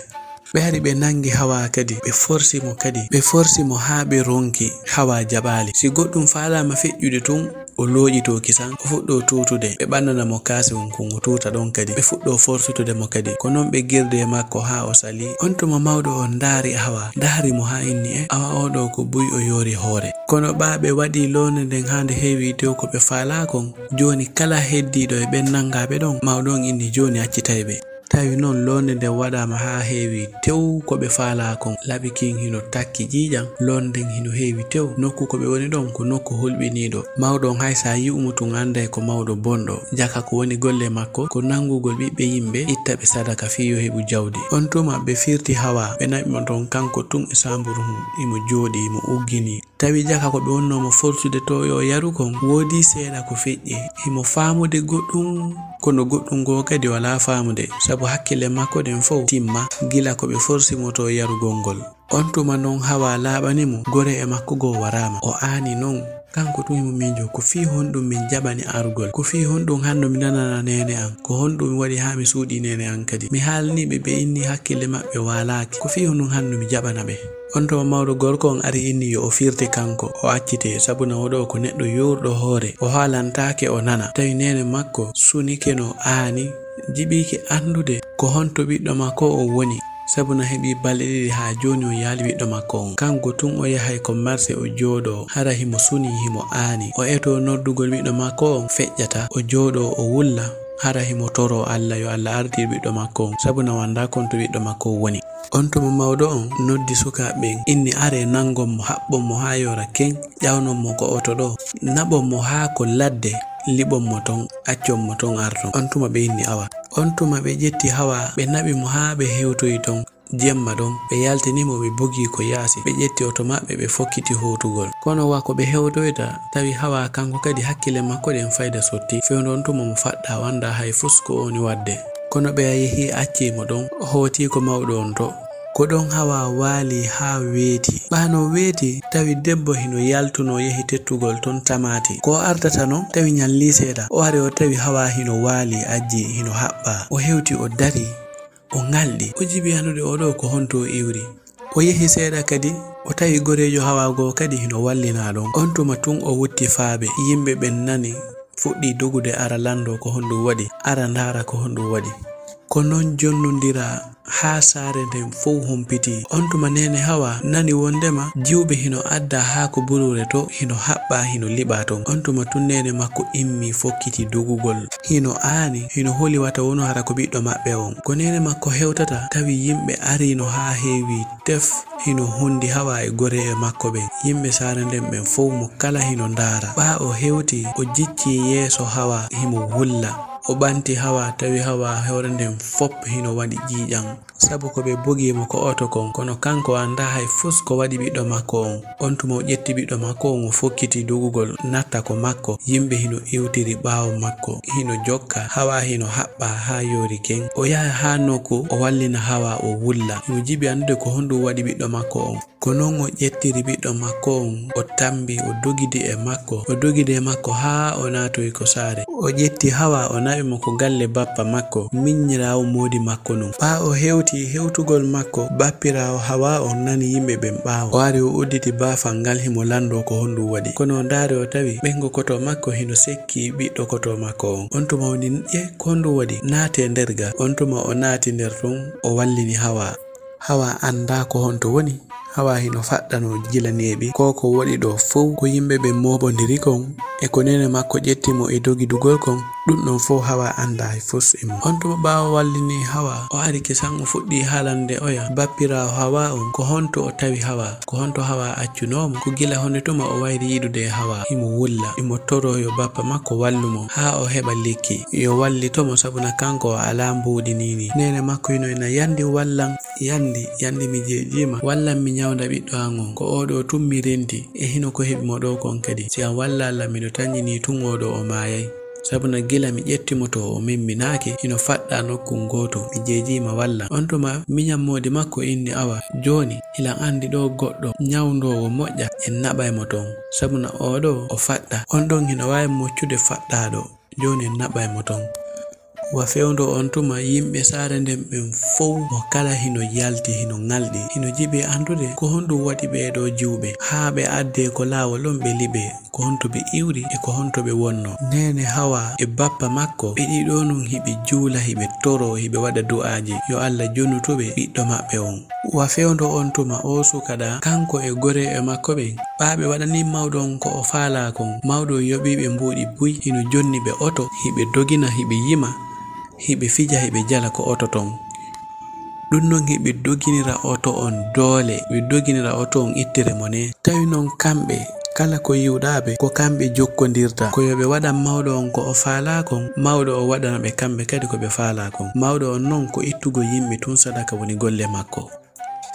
Ɓe ari ɓe nangi Hawa kadi, ɓe forsi mo kadi. Ɓe forsi mo haa ɓe ronki, Hawa jaɓaali. Si goɗɗun faalaama feƴƴude tun, o looƴitoo kisan, o fuɗɗoo tuutude. Ɓe ɓannana mo kaasi on kun, o tuuta ɗon kadi. Ɓe fuɗɗoo forsitude mo kadi. Ko non ɓe girdi e makko haa o salii. On tuma mawɗo on ndaari Hawa, ndaari mo haa inni, "E, awa oo ɗoo ko buy o yoori hoore." Kono ɓaa ɓe waɗii loonde nden haa nde heewii tew ko ɓe faalaa kon. Jooni kala heddiiɗo e ɓen nangaaɓe ɗon, mawɗo on inni jooni accitay ɓe. Tawi non loonde nden waɗaama haa heewi tew ko ɓe faalaa kon. Laɓi kin hino takki ƴiiƴan, loonde nden hino heewi tew. Nokku ko ɓe woni ɗon ko nokku hulɓiniiɗo. Mawɗo on hay si a yi'u mo tun annday ko mawɗo bonɗo. Jaka ko woni golle makko ko nangugol ɓiɓɓe yimɓe itta ɓe sadaka fii yo heɓu jawdi. On tuma ɓe firti Hawa, ɓe naɓi mo ton kanko tun e saamburu hun, himo jooɗii, himo ugginii. Tawi jaka ko ɓe wonnoo mo forsude to yo yaru kon, woodii seeɗa ko feƴƴi. Himo faamude goɗɗun, kono goɗɗun goo kadi walaa faamude, sabu hakkille makko ɗen fow timma gila ko ɓe forsi mo to yarugol ngol. On tuma non Hawa laaɓani mo, goreyɓe makko goo waraama. O aani non, kanko tun himo miijoo, "Ko fii honɗun min jaɓani arugol? Ko fii honɗun hanno mi nanana neene an? Ko honɗun mi waɗi haa mi suuɗii neene an kadi? Mi haalanii ɓe, ɓe inni hakkille maɓɓe waalaaki. Ko fii honɗun hanno mi jaɓana ɓe?" On tuma mawɗo gorko on ari inni yo o firte kanko, o accite, sabuna oo ɗoo ko neɗɗo yoorɗo hoore, o haalantaake o nana. Tawi neene makko sunike no aani, jiɓiike anndude ko honto ɓiɗɗo makko on woni, sabuna heɓii balɗe ɗiɗi haa jooni o yaali ɓiɗɗo makko on. Kanko tun o yahay ko marse o jooɗoo, hara himo sunii, himo aani. O etoo noddugol ɓiɗɗo makko on, feƴƴataa. O jooɗoo, o wulla, hara himo toroo Alla yo Alla artir ɓiɗɗo makko on, sabuna o anndaa konto ɓiɗɗo makko on woni. On tuma mawɗo on noddi sukaaɓe ɓen, inni, "Aree, nangon mo, haɓɓon mo haa yoora keŋ, ƴawnon mo ko oto ɗoo, naɓon mo haa ko ladde, liɓon mo ton, accon mo ton arton." On tuma ɓe inni, "Awa." On tuma ɓe ƴetti Hawa, ɓe naɓi mo haa ɓe hewtoyi ton. Jemma ɗon, ɓe yaltini mo, ɓe bogi ko yaasi, ɓe ƴetti oto maɓɓe, ɓe fokkiti hootugol. Kono wa ko ɓe hewtoyta, tawi Hawa kanko kadi hakkille makko ɗen fayda sotti. Fewndo on tuma mo faɗɗa, o anndaa hay fus ko o woni waɗde. Kono ɓe yehi acci mo ɗon, o hooti ko mawɗo on to. Ko ɗon Hawa waali haa weeti. Ɓaano weeti, tawi debbo hino yaltuno yehi tettugol ton tamaati. Ko o ardata non, tawi ñallii seeɗa. O ari o tawi Hawa hino waali ajji, hino haɓɓa. O hewti o dari, o ŋalɗi. O jibi anndude oo ɗoo ko honto o iwri. O yehi seeɗa kadi, o tawi goreejo Hawa goo kadi hino wallina ɗon. On tuma tun o wutti faabe, yimɓe ɓen nani, fuɗɗi dogude ara lanndoo ko honɗum waɗi, ara ndaara ko honɗum waɗi. Ko non jonnondira haa saare nden fow humpiti. On tuma neene Hawa nani wondema jiwɓe hino adda haa ko buruure to, hino haɓɓa, hino liɓa ton. On tuma tun neene makko immi fokkiti dogugol. Hino aani, hino holi wata wonu hara ko ɓiɗɗo maɓɓe on. Ko neene makko hewtata, tawi yimɓe arino haa heewi tef, hino hundi Hawa e goree makko ɓen. Yimɓe saare nden ɓen fow mo kala hino ndaara. Ɓaa o hewti, o jicci yeeso Hawa, himo wulla. O ɓanti Hawa, tawi Hawa hoore nden fop hino waɗi ƴiiƴam. Sabu ko ɓe bogi mo ko oto kon, kono kanko anndaa hay fus ko waɗi ɓiɗɗo makko on. On tuma o ƴetti ɓiɗɗo makko on, o fokkiti dogugol natta ko makko. Yimɓe hino iwtiri ɓaawo makko, hino jokka, Hawa hino haɓɓa haa yoori gen. O yaha haa nokku, o wallina Hawa, o wulla. Himo jibi anndude ko honɗum waɗi ɓiɗɗo makko on. Ko non o ƴettiri ɓiɗɗo makko on, o tambi, o dogidi e makko. O dogidi e makko haa o naatoyi ko saare. O ƴetti Hawa, o naɓi mo ko galle bappa makko, miñiraawo moodi makko nun. Ɓaa o hewti hewtugol makko, bappiraawo Hawa on nani yimɓe ɓen ɓaawo. O ari o udditi baafal ngal, himo lanndoo ko honɗum waɗi. Kono o ndaari o tawi ɓeyngu koto makko hino sekki ɓiɗɗo koto makko on. On tuma o woni, "Ƴe, ko honɗum waɗi? Naatee nder ga." On tuma o naati nder tun, o wallini Hawa. Hawa anndaa ko honto woni. Hawa hino faɗɗanoo gila neeɓi. Ko ko waɗi ɗoo fow ko yimɓe ɓen mooɓondiri kon, e ko neene makko ƴetti mo e dogidugol kon. Ɗum ɗon fow Hawa anndaa hay fus e mum. On tuma ɓaawo wallini Hawa, o ari kisan o fuɗɗi haalande oya bappiraawo Hawa on ko honto o tawi Hawa, ko honto Hawa accunoo mo. Ko gila honde tuma o wayri yiɗude e Hawa, himo wulla, himo toroo yo bappa makko wallu mo haa o heɓa lekki, yo wallito mo, sabuna kanko o alaa mbuuɗi nii nii. Neene makko hino ina yandi wallan. Yandi, yandi mi jeejiima. Wallan mi ñawnda ɓiɗɗo an on. Ko oo ɗoo tun mi renti. E hino ko heɓi mo ɗoo kon kadi. Si a wallaa lan, miɗo tanƴinii tun oo ɗoo o maayay. Sabuna gila mi ƴetti mo to o memminaaki, hino faɗɗaa nokku gootu. Mi jeejiima wallan. On tuma miñan moodi makko inni, "Awa, jooni hilan andi ɗoo goɗɗo ñawndoowo moƴƴa, en naɓay mo ton. Sabuna oo ɗoo o faɗɗaa." On ɗon hino waawi moccude faɗɗaaɗo. Jooni en naɓay mo ton. Wa fewndo on tuma, yimɓe saare nden ɓen fow mo kala hino yalti, hino ŋalɗi, hino jiɓi anndude ko honɗum waɗi ɓee ɗoo jiwɓe haa ɓe addee ko laawol on ɓe liɓee, ko honto ɓe iwri e ko honto ɓe wonnoo. Neene Hawa e bappa makko ɓe ɗiɗo nun hiɓe juula, hiɓe toroo, hiɓe waɗa du'aaji yo Alla jonutu ɓe ɓiɗɗo maɓɓe on. Wa fewndo on tuma, oo suka ɗaa, kanko e goree e makko ɓen, ɓaa ɓe waɗanii mawɗo on ko o faalaa kon, mawɗo on yoɓii ɓe mbuuɗi buy, hino jonni ɓe oto, hiɓe dogina, hiɓe yima, hiɓe fija, hiɓe jala ko oto ton. Ɗum non hiɓe doginira oto on doole, ɓe doginira oto on ittere mo ne. Tawi non kamɓe, kala ko yiwɗaa ɓe, ko kamɓe jokkondirta. Ko yo ɓe waɗan mawɗo on ko o faalaa kon, mawɗo o waɗana ɓe kamɓe kadi ko ɓe faalaa kon. Mawɗo on non ko ittugol yimɓe tun sadaka woni golle makko.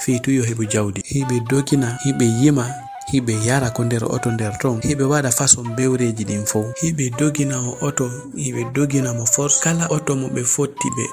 Fii tun yo heɓu jawdi. Hiɓe dogina, hiɓe yima, hiɓe yara ko nder oto nder ton. Hiɓe waɗa façon bewreeji ɗin fow. Hiɓe dogina o oto, hiɓe dogina mo force. Kala oto mo ɓe fotti ɓe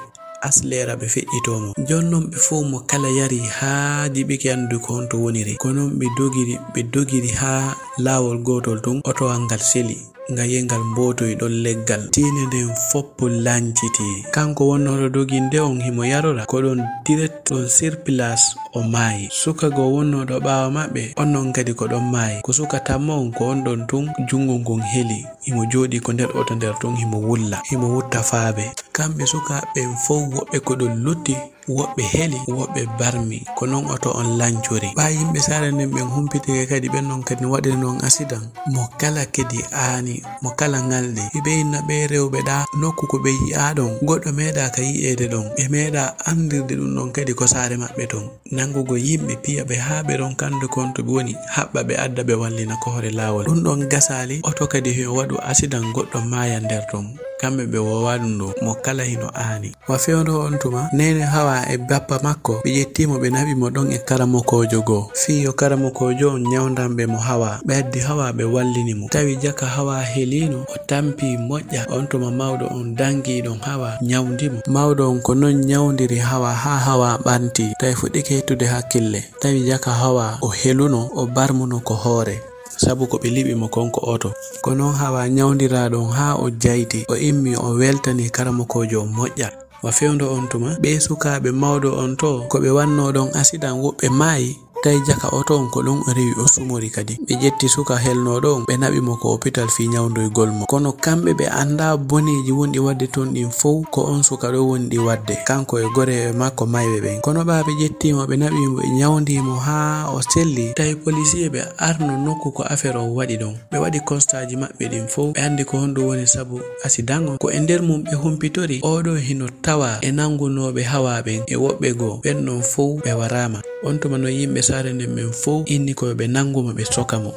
aslera ɓe feƴƴitoo mo. Jon non ɓe fow mo kala yari haa jiɓike anndude ko honto woniri. Ko non ɓe dogiri, ɓe dogiri haa laawol gootol tun, otowal ngal seli. Nga yengal mbootoy ɗon leggal. Tiinde nden foppu lanciti. Kanko wonnooɗo doginde on himo yarora. Ko ɗon direct ɗon sur place o maayi. Suka goo wonnooɗo ɓaawo maɓɓe, on non kadi ko ɗon maayi. Ko suka tammo on, ko on ɗon tun junngo ngun heli. Himo jooɗii ko nder oto nder tun, himo wulla, himo wutta faabe. Kamɓe sukaaɓe ɓen fow woɓɓe ko ɗon lutti. Woɓɓe heli, woɓɓe barmi. Ko non oto on lancori. Ɓaa yimɓe saare nden ɓen humpitike kadi, ɓen non kadi no waɗiri non asidan. Mo kala kadi aani, mo kala ŋalɗi. Hiɓe inna ɓee rewɓe ɗaa nokku ko ɓe yi'aa ɗon. Goɗɗo meeɗaa ka yi'eede ɗon. Ɓe meeɗaa anndirde ɗum ɗon kadi ko saare maɓɓe ton. Nanngugo yimɓe piya ɓe haa ɓe ronka anndude ko honto ɓe woni, haɓɓa ɓe adda ɓe wallina ko hoore laawol. Ɗum ɗon gasaali, oto kadi hino waɗu asidan goɗɗo maaya nder ton. Kamɓe ɓe woowa ɗum ɗo, mo kala hino aani. Wa fewndo on tuma, neene Hawa e bappa makko, ɓe ƴetti mo, ɓe naɓi mo ɗon e karamokoojo goo. Fii yo karamokoojo on ñawndan ɓe mo Hawa. Ɓe addi Hawa, ɓe wallini mo. Tawi jaka Hawa heliino, o tampi moƴƴa. On tuma mawɗo on dangi ɗon Hawa, ñawndi mo. Mawɗo on ko non ñawndiri Hawa haa Hawa ɓanti. Tawi fuɗɗike hettude hakkille. Tawi jaka Hawa o heluno, o barmuno ko hoore. Sabu ko ɓe liɓi mo kon ko oto. Ko non Hawa ñawndiraa ɗon haa o jayti. O immi, o weltani karamokoojo on moƴƴa. Wa fewndo on tuma, ɓee sukaaɓe mawɗo on to, ko ɓe wannoo ɗon asidan, woɓɓe maayi. Tawi jaka oto on ko ɗon o rewi, o sumori kadi. Ɓe ƴetti suka helnooɗo on, ɓe naɓi mo ko opital fii ñawndoygol mo. Kono kamɓe ɓe anndaa boneeji wonɗi waɗde ton ɗin fow, ko on suka ɗo wonɗi waɗde, kanko e goreyɓe makko mayɓe ɓen. Kono ɓaa ɓe ƴetti mo, ɓe naɓi mo, ɓe ñawndi mo haa o selli. Tawi polisiyee ɓe arno nokku ko afeer on waɗi ɗon. Ɓe waɗi konstaaji maɓɓe ɗin fow. Ɓe anndi ko honɗum woni sabu asidan on. Ko e nder mum ɓe humpitori, oo ɗoo hino tawaa e nanngunooɓe Hawa ɓen e woɓɓe goo. Ɓen ɗon fow ɓe waraama. On tuma non yimɓe saare nden ɓen fow inni ko yo ɓe nanngu mo, ɓe soka mo.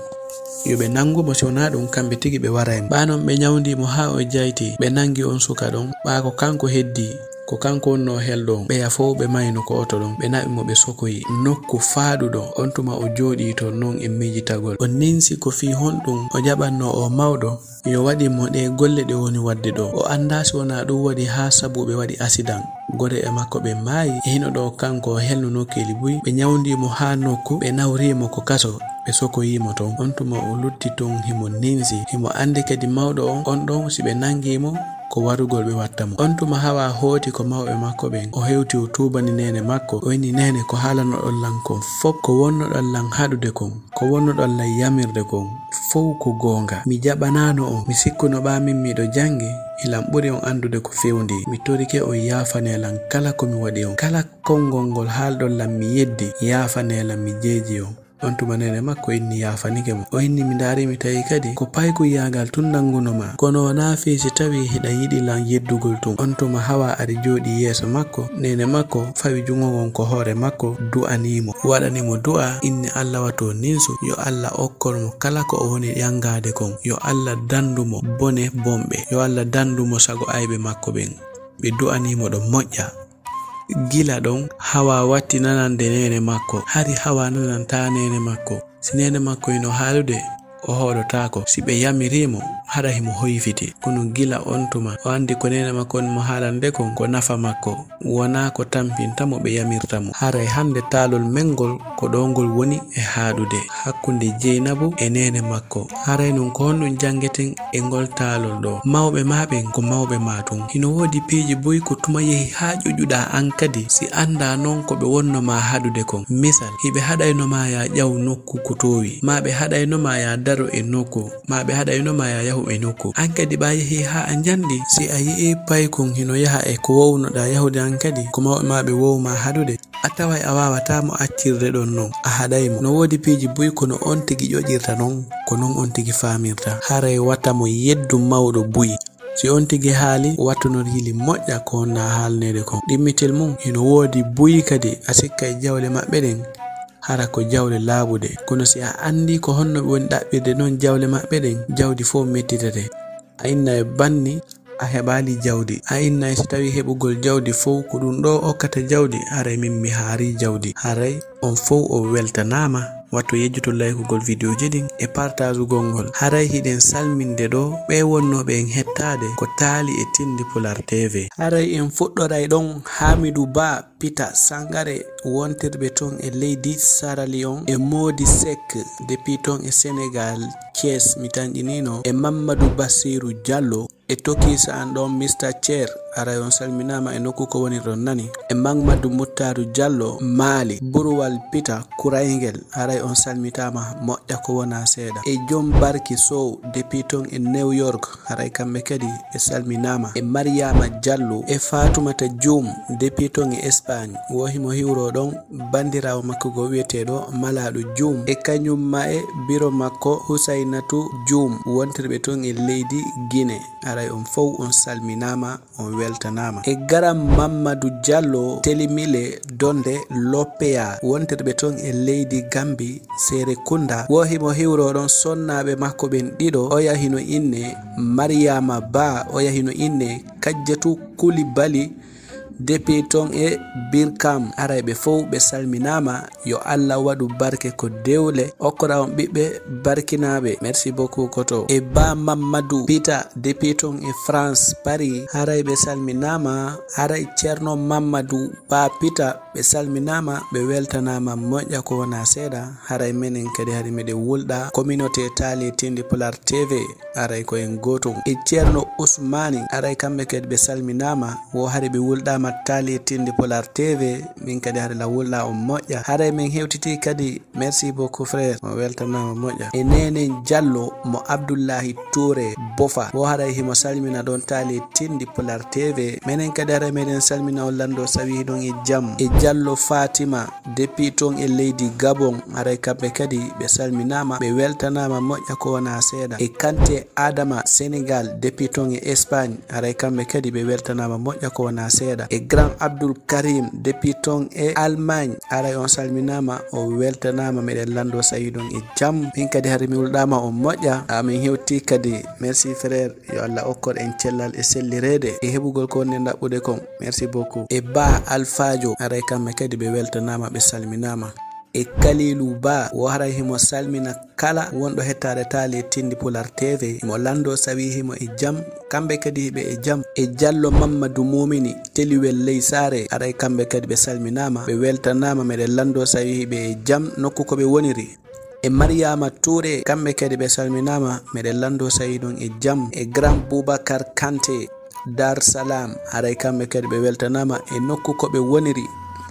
Yo ɓe nanngu mo, si wonaa ɗum kamɓe tigi ɓe waray mo. Ɓaa non ɓe ñawndi mo haa o jayti. Ɓe nanngi on suka ɗon. Ɓaa ko kanko heddii. Ko kanko wonnoo helɗo on. Ɓeya fow ɓe mayno ko oto ɗon. Ɓe naɓi mo, ɓe sokoyi nokku faaɗuɗo. On tuma o jooɗii ton non e miijitagol. O ninsi ko fii honɗum o jaɓannoo oo mawɗo yo waɗin mo ɗee golle ɗe woni waɗde ɗoo. O anndaa si wonaa ɗum waɗi haa sabu ɓe waɗi asidan. Goreyɓe makko ɓen maayi. E hino ɗoo kanko o helno nokkeeli buy. Ɓe ñawndi mo haa nokku, ɓe nawri mo ko kaso. Ɓe sokoyi mo ton. On tuma o lutti ton, himo ninsi. Himo anndi kadi mawɗo on, on ɗon si ɓe nanngi mo, ko warugol ɓe watta mo. On tuma Hawa hooti ko mawɓe makko ɓen. O hewti o tuubani neene makko. O inni, "Neene, ko haalanoɗon lan kon fow, ko wonnoɗon lan haɗude kon, ko wonnoɗon lan yamirde kon fow ko goonga. Mi jaɓanaano on. Mi sikkuno ɓaa min miɗo janngi, hilan ɓuri on anndude ko fewndii. Mi torike on yaafanee lan kala ko mi waɗi on. Kala konngol ngol haalɗon lan mi yeddi, yaafanee lan mi jeeji on." On tuma neene makko inni yaafanike mo. O inni, "Mi ndaari mi tawi kadi ko paykuyaagal tun nannguno ma. Kono wonaa fii si tawii hiɗa yiɗi lan yeddugol tun." On tuma Hawa ari jooɗii yeeso makko. Neene makko fawi junngo ngon ko hoore makko, du'anii mo. Waɗani mo du'a, inni Alla wato ninsu, yo Alla okkol mo kala ko o woni ƴanngaade kon. Yo Alla danndu mo bone bonɓe. Yo Alla danndu mo sago ayɓe makko ɓen. Ɓe du'anii mo ɗon moƴƴa. Gila ɗon, Hawa watti nanande neene makko. Hari Hawa nanantaa neene makko. Si neene makko hino haalude, o hoolotaako. Si ɓe yamirii mo, hara himo hoyfiti. Kono gila on tuma, o anndi ko neene makko woni mo haalande kon, ko nafa makko. Wonaa ko tampinta mo ɓe yamirta mo. Haray hannde taalol men ngol, ko ɗoo ngol woni e haaɗude hakkunde Jeynabu e neene makko. Haray non ko honɗum janngeten e ngol taalol ɗoo? Mawɓe maa ɓen ko mawɓe maa tun. Hino woodi piiji buy ko tuma yehi haa ƴuƴuɗaa an kadi, si anndaa non ko ɓe wonno maa haɗude kon. Misal, hiɓe haɗayno maa yaa ƴaw nokku ko toowi, maa ɓe haɗayno maa yaa daro e nokku, maa ɓe haɗayno maa yaa yahu e nokku. An kadi ɓaa yehi haa a njanɗi, si a yi'ii paykun hino yaha e ko wownoɗaa yahude an kadi, ko mawɓe maa ɓe wow maa haɗude. A taway a waawataa mo accirde ɗon non, a haɗay mo. No woodi piiji buy ko no on tigi ƴoƴirta non, ko non on tigi faamirta. Haray wata mo yeddu mawɗo buy. Si on tigi haali, wattu no riili moƴƴa ko wonnaa haalneede kon. Ɗimmitel mum, hino woodi buy kadi a sikkay jawle maɓɓe ɗen, hara ko jawle laaɓuɗe. Kono si a anndii ko honno ɓe woni ɗaɓɓirde non jawle maɓɓe ɗen, jawdi fow mettitete. A inna e banni, a heɓaali jawdi. A inna e si tawii heɓugol jawdi fow ko ɗum ɗoo okkata jawdi, haray min mi haarii jawdi. Haray on fow on weltanaama. Wattu yejjutol laykugol vidéoji ɗin e partageugol ngol. Haray hiɗen salminde ɗoo ɓee wonnooɓe en hettaade ko taali e Tindi Pulaar T V. Haray en fuɗɗoray ɗon Hamidou Ba Pita Sangare wontirɓe ton e leydi Sierra Leone e Mody Seck depuis ton e Sénégal, Thiès mi tanƴiniino, e Mamadou Bassirou Diallo. E tokiisa an ɗon Mister Cher, aray on salminaama e nokku ko woni ɗon nani. E Mamadou Muttaru Diallo, Mali, Burwal Pita Kurayngel, aray on salmitaama moƴƴa ko wona seeɗa. E Jom Barki Sow, depuis ton e New York, aray kamɓe kadi ɓe salminaama. E Mariama Diallo, e Fatumata Dioum, depuis ton e Espagne, wo himo hiwro ɗon bandiraawo makko go wi'eteeɗo Malaaɗo Dioum, e kañum ma e biro makko Husaynatu Dioum, wontirɓe ton e leydi Guinée. Aray on fow on salminaama, on weltanaama. E garam Mammadu Jallo, Telimile, Donde, Loppeya, wontirɓe toon e leydi Gambi, Serekunda, wo himo hiwroo ɗoon sonnaaɓe makko ɓen ɗiɗo, oya hino inne Mariyama Ba, oya hino inne Kajjatu Kulibali, depuis toon e Birkam. Haray ɓe fow ɓe salminaama, yo Alla waɗu barke ko dewle, okkora on ɓiɓɓe barkinaaɓe. Merci beaucoup koto. E Ba Mammadu Pita, depuis toon e France, Paris, haray ɓe salminaama. Haray Ceerno Mammadu Ba Pita, ɓe salminaama, ɓe weltanaama moƴƴa ko wonaa seeɗa. Haray menen kadi hari meɗen wulɗa communauté Taale Tindi Pulaar T V. Haray ko en gootum. E Ceerno Usmaani, haray kamɓe kadi ɓe salminaama. Wo hari ɓe wulɗaama Taale Tindi Pulaar T V, min kadi hari la wulɗa on moƴƴa. Haray min hewtitii kadi, merci beaucoup frère, mo weltanaama moƴƴa. E Neenen Jallo mo Abdullahi Touré Bofa, wo haray himo salmina ɗoon Taale Tindi Pulaar T V. Menen kadi haray meɗen salmina on lanndo sawi hiɗon e jam. E Jallo Fatima, depuis toon e leydi Gabon, haray kamɓe kadi ɓe salminaama, ɓe weltanaama moƴƴa ko wonaa seeɗa. E Kante Adama Sénégal, depuis toon e Espagne, haray kamɓe kadi ɓe weltanaama moƴƴa ko wonaa seeɗa. E Grand Abdoul Karim, depuis toon e Allemagne, haray on salminaama, o weltanaama, meɗen lanndo sawi ɗon e jam. Min kadi hari mi wulɗaama on moƴƴa, amin hewti kadi. Merci frère, yo Alla okkor en cellal e sellireede e heɓugol ko wonde ɗaɓɓude kon. Merci beaucoup. E Ba Alfaajo, haray kamɓe kadi ɓe weltanaama, ɓe salminaama. E Kalilu Ba, wo haray himo salmina kala wonɗo hettaade Taale Tindi Pulaar T V, himo lanndo sawi himo e jam, kamɓe kadi hiɓe e jam. E Jallo Mammadu Mumini, Teliwel ley Saare, haray kamɓe kadi ɓe salminaama, ɓe weltanaama, meɗen lanndo sawi hiɓe e jam nokku ko ɓe woniri. E Mariyama Touré, kamɓe kadi ɓe salminaama, meɗen lanndo sawi ɗon e jam. E Grand Boubacar Kanté, Dar Salam, haray kamɓe kadi ɓe weltanaama e nokku ko ɓe woniri.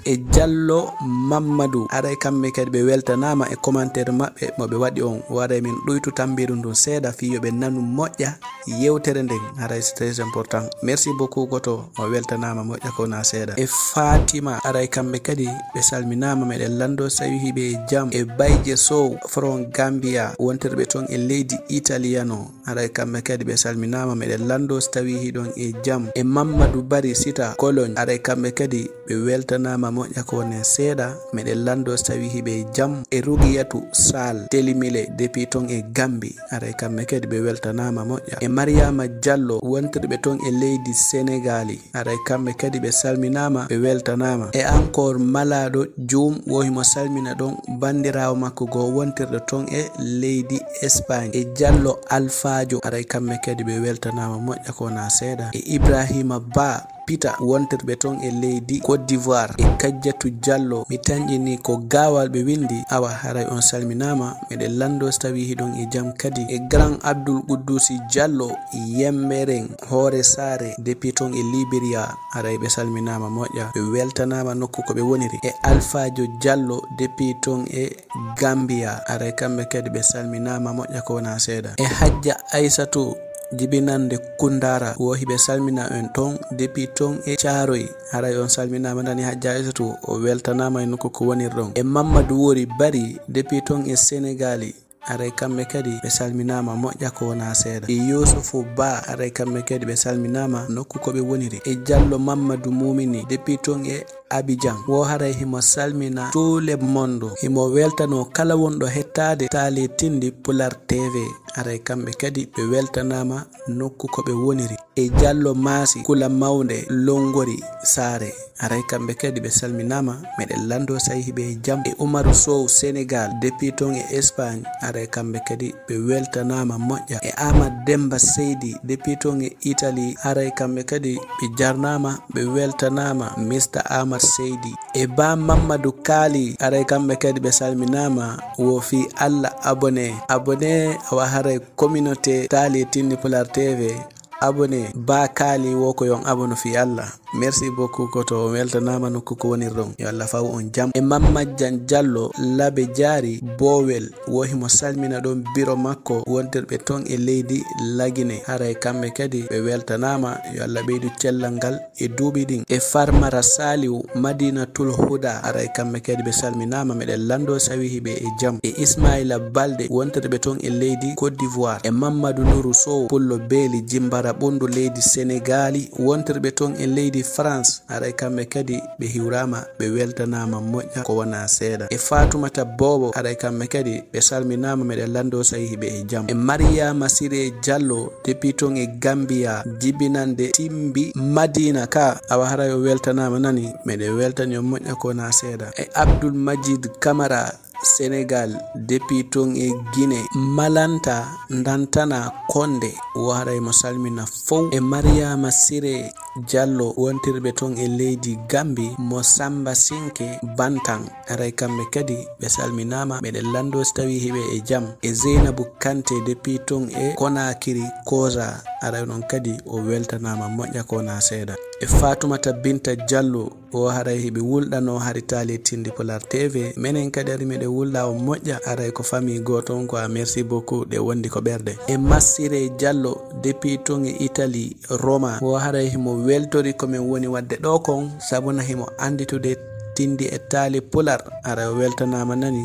E Jallo Mammadu, haray kamɓe kadi ɓe weltanaama e commentaire maɓɓe mo ɓe waɗi on. Waray min ɗuytu tambiiru ndun seeɗa fii yo ɓe nanu moƴƴa yewtere nden, haray c'est très important. Merci beaucoup goto, o weltanaama moƴƴa ko wonaa seeɗa. E Fatima, haray kamɓe kadi ɓe salminaama, meɗen lanndo sawi hiɓe e jam. E Bayje Sow, From Gambia, wontirɓe toon e leydi Italiano, haray kamɓe kadi ɓe salminaama, meɗen lanndo so tawii hiɗon e jam. E Mammadu Bari Sita, Cologne, haray kamɓe kadi ɓe weltanaama moƴƴa ko wonaa seeɗa, meɗen lanndo so tawii hiɓe e jam. E Rugiyatu Sal, Telimile, depuis toon e Gambi, haray kamɓe kadi ɓe weltanaama moƴƴa. E Mariyama Jallo, wontirɓe toon e leydi Senegaali, haray kamɓe kadi ɓe salminaama, ɓe weltanaama. E encore Malaaɗo Juum, wo himo salmina ɗon banndiraawo makko goo wontirɗo toon e leydi Espagne. E Jallo Alfaajo, haray kamɓe kadi ɓe weltanaama moƴƴa ko wonaa seeɗa. E Ibrahima Ba Pita, wontirɓe toon e leydi Côte d'Ivoire. E Kajjatu Jallo, mi tanƴinii ko gaawal ɓe winndi. Awa, haray on salminaama, meɗen lanndo so tawii hiɗon e jam kadi. E Grand Abdul Quddusi Jallo, Yemmeren, Hoore Saare, depuis toon e Liberia, haray ɓe salminaama moƴƴa, ɓe weltanaama nokku ko ɓe woniri. E Alfaajo Jallo, depuis toon e Gambia, haray kamɓe kadi ɓe salminaama moƴƴa ko wonaa seeɗa. E Hajja Aysatu, jibinannde Kundara, wo hiɓe salmina en toon, depuis toon e Caaroy, haray on salminaama nani Hajja Aysatu, o weltanaama e nokku ko wonirɗon. E Mammadu Wori Bari, depuis toon e Senegaali, haray kamɓe kadi ɓe salminaama moƴƴa ko wonaa seeɗa. E Yuusufu Ba, haray kamɓe kadi ɓe salminaama nokku ko ɓe woniri. E Jallo Mammadu Mumini, depuis toon e Abidjan, wo haray himo salmina tout le monde, himo weltanoo kala wonɗo hettaade Taale Tindi Pulaar T V, haray kamɓe kadi ɓe weltanaama nokku ko ɓe woniri. E Jallo Maasi, Kula Mawnde, Lonngori Saare, haray kamɓe kadi ɓe salminaama, meɗen lanndo sawi hiɓe e jam. E Umaru Sow, Senegaal, depuis toon e Espagne, haray kamɓe kadi ɓe weltanaama moƴƴa. E Aamad Demmba Seydi, depuis toon e Italie, haray kamɓe kadi ɓe jarnaama, ɓe weltanaama, Mister Aamad Seydi. E Ba Mammadu Kaali, haray kamɓe kadi ɓe salminaama, wo fii Alla abonné. Abonné, awa haray communauté Taale Tindi Pulaar T V, abonné, Ba Kaali wo ko yon abonné fii Alla. Merci beaucoup koto, on weltanaama nokku ko wonirɗon. Yo Allah faw on jam. E Mamma Jan Jallo Labe Jaari Bowel, wo himo salmina ɗon biro makko wontirɓe ton e leydi Lagine. Haray kamɓe kadi ɓe weltanaama. Yo Allah ɓeydu cellal ngal e duuɓi ɗin. E Farmara Saliw Madinatul Huda, haray kamɓe kadi ɓe salminaama, meɗen lanndo sawi hiɓe e jam. E Ismaila Balde wontirɓe ton e leydi Côte d'Ivoire. E Mammadu Nuru Sow Pullo Beeli Jimbara Ɓundu leydi Senegaali, wontirɓe ton e leydi France. Haray kamɓe kadi ɓe hiwraama, ɓe weltanaama moƴƴa ko wonaa seeɗa. E Faatumata Boobo, haray kamɓe kadi ɓe salminaama, meɗen lanndo sawi hiɓe e jam. E Mariyaama Siree Jallo, depuis ton e Gambiya, jibinande Timbi Madina ka, awa haray o weltanaama nani, meɗen weltani on moƴƴa ko wonaa seeɗa. E Abdul Majid Kamara, Senegal, depuis ton e Guinée, Malanta Ndantana Konde, wo haray mo salmina fow. E Mariama Sire Jallo, wontirɓe ton e leydi Gambi, mo Samba Sinke Bantan, haray kamɓe kadi ɓe salminaama, meɗen lanndo si tawii hiɓe e jam. E Zeynabu Kante, depuis ton e Konakiri Koza, haray non kadi o weltanaama moƴƴa ko wonaa seeɗa. E Fatumata Binta Jallo, o haray hiɓe wulɗanoo hari taali tindi Pulaar T V. Menen kadi ari meɗen wulɗa on moƴƴa, haray ko famii gooto on ko a, merci beaucoup, ɗe wondi ko ɓerɗe. E Massire Jallo, depuis ton e Italie, Roma, o haray himo weltori ko men woni waɗde ɗoo kon, sabuna himo annditude tindi e taali Pulaar, haray o weltanaama nani.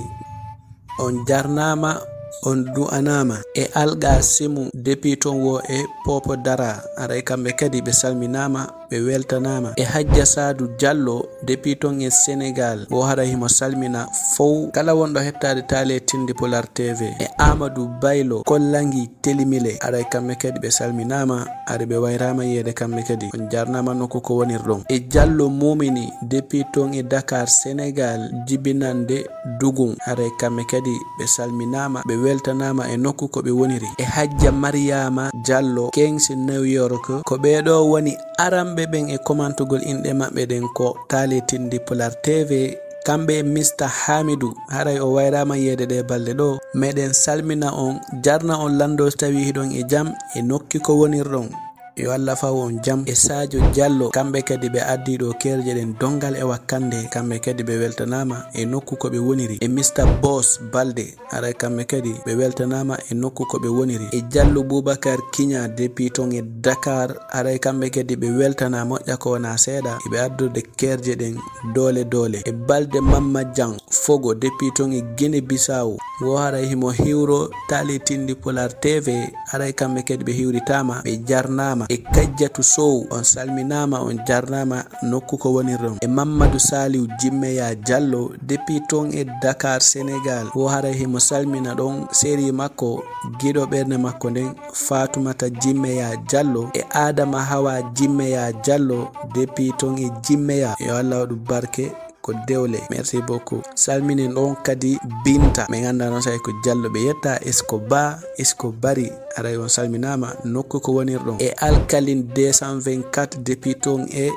On jarnaama, on du'anaama. E Alga Simu, depuis ton wo e Popo Dara, haray kamɓe kadi ɓe salminaama, ɓe weltanaama. E Hajja Saadu Jallo, depuis ton e Senegal, wo haray himo salmina fow kala wonɗo hettaade taali tindi Pulaar T V. E Amadou Baylo, Kollangi Telimile, haray kamɓe kadi ɓe salminaama, haray ɓe wayraama yeede kamɓe kadi. On jarnaama nokku ko wonirɗon. E Jallo Mumini, depuis ton e Dakar, Senegal, jibinande Dugun, haray kamɓe kadi ɓe salminaama, ɓe weltanaama e nokku ko ɓe woniri. E Hajja Mariama Jallo, Kings New York, ko ɓee ɗoo woni aranɓe ɓen e komantugol inɗe maɓɓe ɗen ko taali tindi Pulaar T V, kamɓe e Mister Hamidu, haray o wayraama yeede ɗee balɗe ɗoo. Meɗen salmina on, jarna on lanndo si tawii hiɗon e jam e nokki ko wonirɗon. Yo Allah faw on jam. E Sadio Diallo, kamɓe kadi ɓe addii ɗoo kerje ɗen Dongal e Wakkande, kamɓe kadi ɓe weltanaama e nokku ko ɓe woniri. E Mister Boss Balde, haray kamɓe kadi ɓe weltanaama e nokku ko ɓe woniri. E Diallo Boubacar Kiña, depuis ton e Dakar, haray kamɓe kadi ɓe weltanaa moƴƴa ko wonaa seeɗa, eɓe addude kerje ɗen doole doole. E Balde Mamma Diang Fogo, depuis ton e Guinée Bissau, wo haray himo hiwro taali tindi Pulaar T V, haray kamɓe kadi ɓe hiwritaama, ɓe jarnaama. E Kajjatu Sow, on salminaama, on jarnaama nokku ko wonirɗon. E Mammadu Saliw Jimmeya Jallo, depuis ton e Dakar, Senegal, wo haray himo salmina ɗon seri makko, giɗo ɓernde makko nden, Fatumata Jimmeya Jallo, e Adama Hawa Jimmeya Jallo, depuis ton e Jimmeya. Yo Allah waɗu barke, ko dewle. Merci beaucoup. Salminen ɗon kadi Binta. Min anndaa noon sa'i ko Jallo ɓe yetta, est-ce que Ba, est-ce que Bari. Haray on salminaama nokku ko wonirɗon. E Alkalin deux cent vingt-quatre, depuis ton e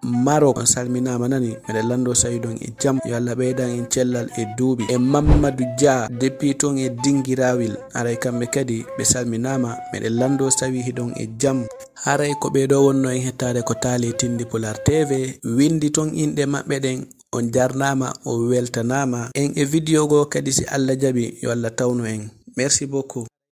Maroc, on salminaama nani. Meɗen lanndo sa'i ɗon e jam. Yo Allah ɓeydan en cellal e duuɓi. E Mammadu Dia, depuis ton e Dingirawil. Haray kamɓe kadi ɓe salminaama. Meɗen lanndo sa'i hiɗon e jam. Haray ko ɓee ɗoo wonnoo en hettaade ko taali tindi Pulaar T V. Winndi ton inɗe maɓɓe ɗen. On jarnaama, on weltanaama. En e video goo kadi, si Allah jaɓi, yo Allah tawnu en. Merci beaucoup.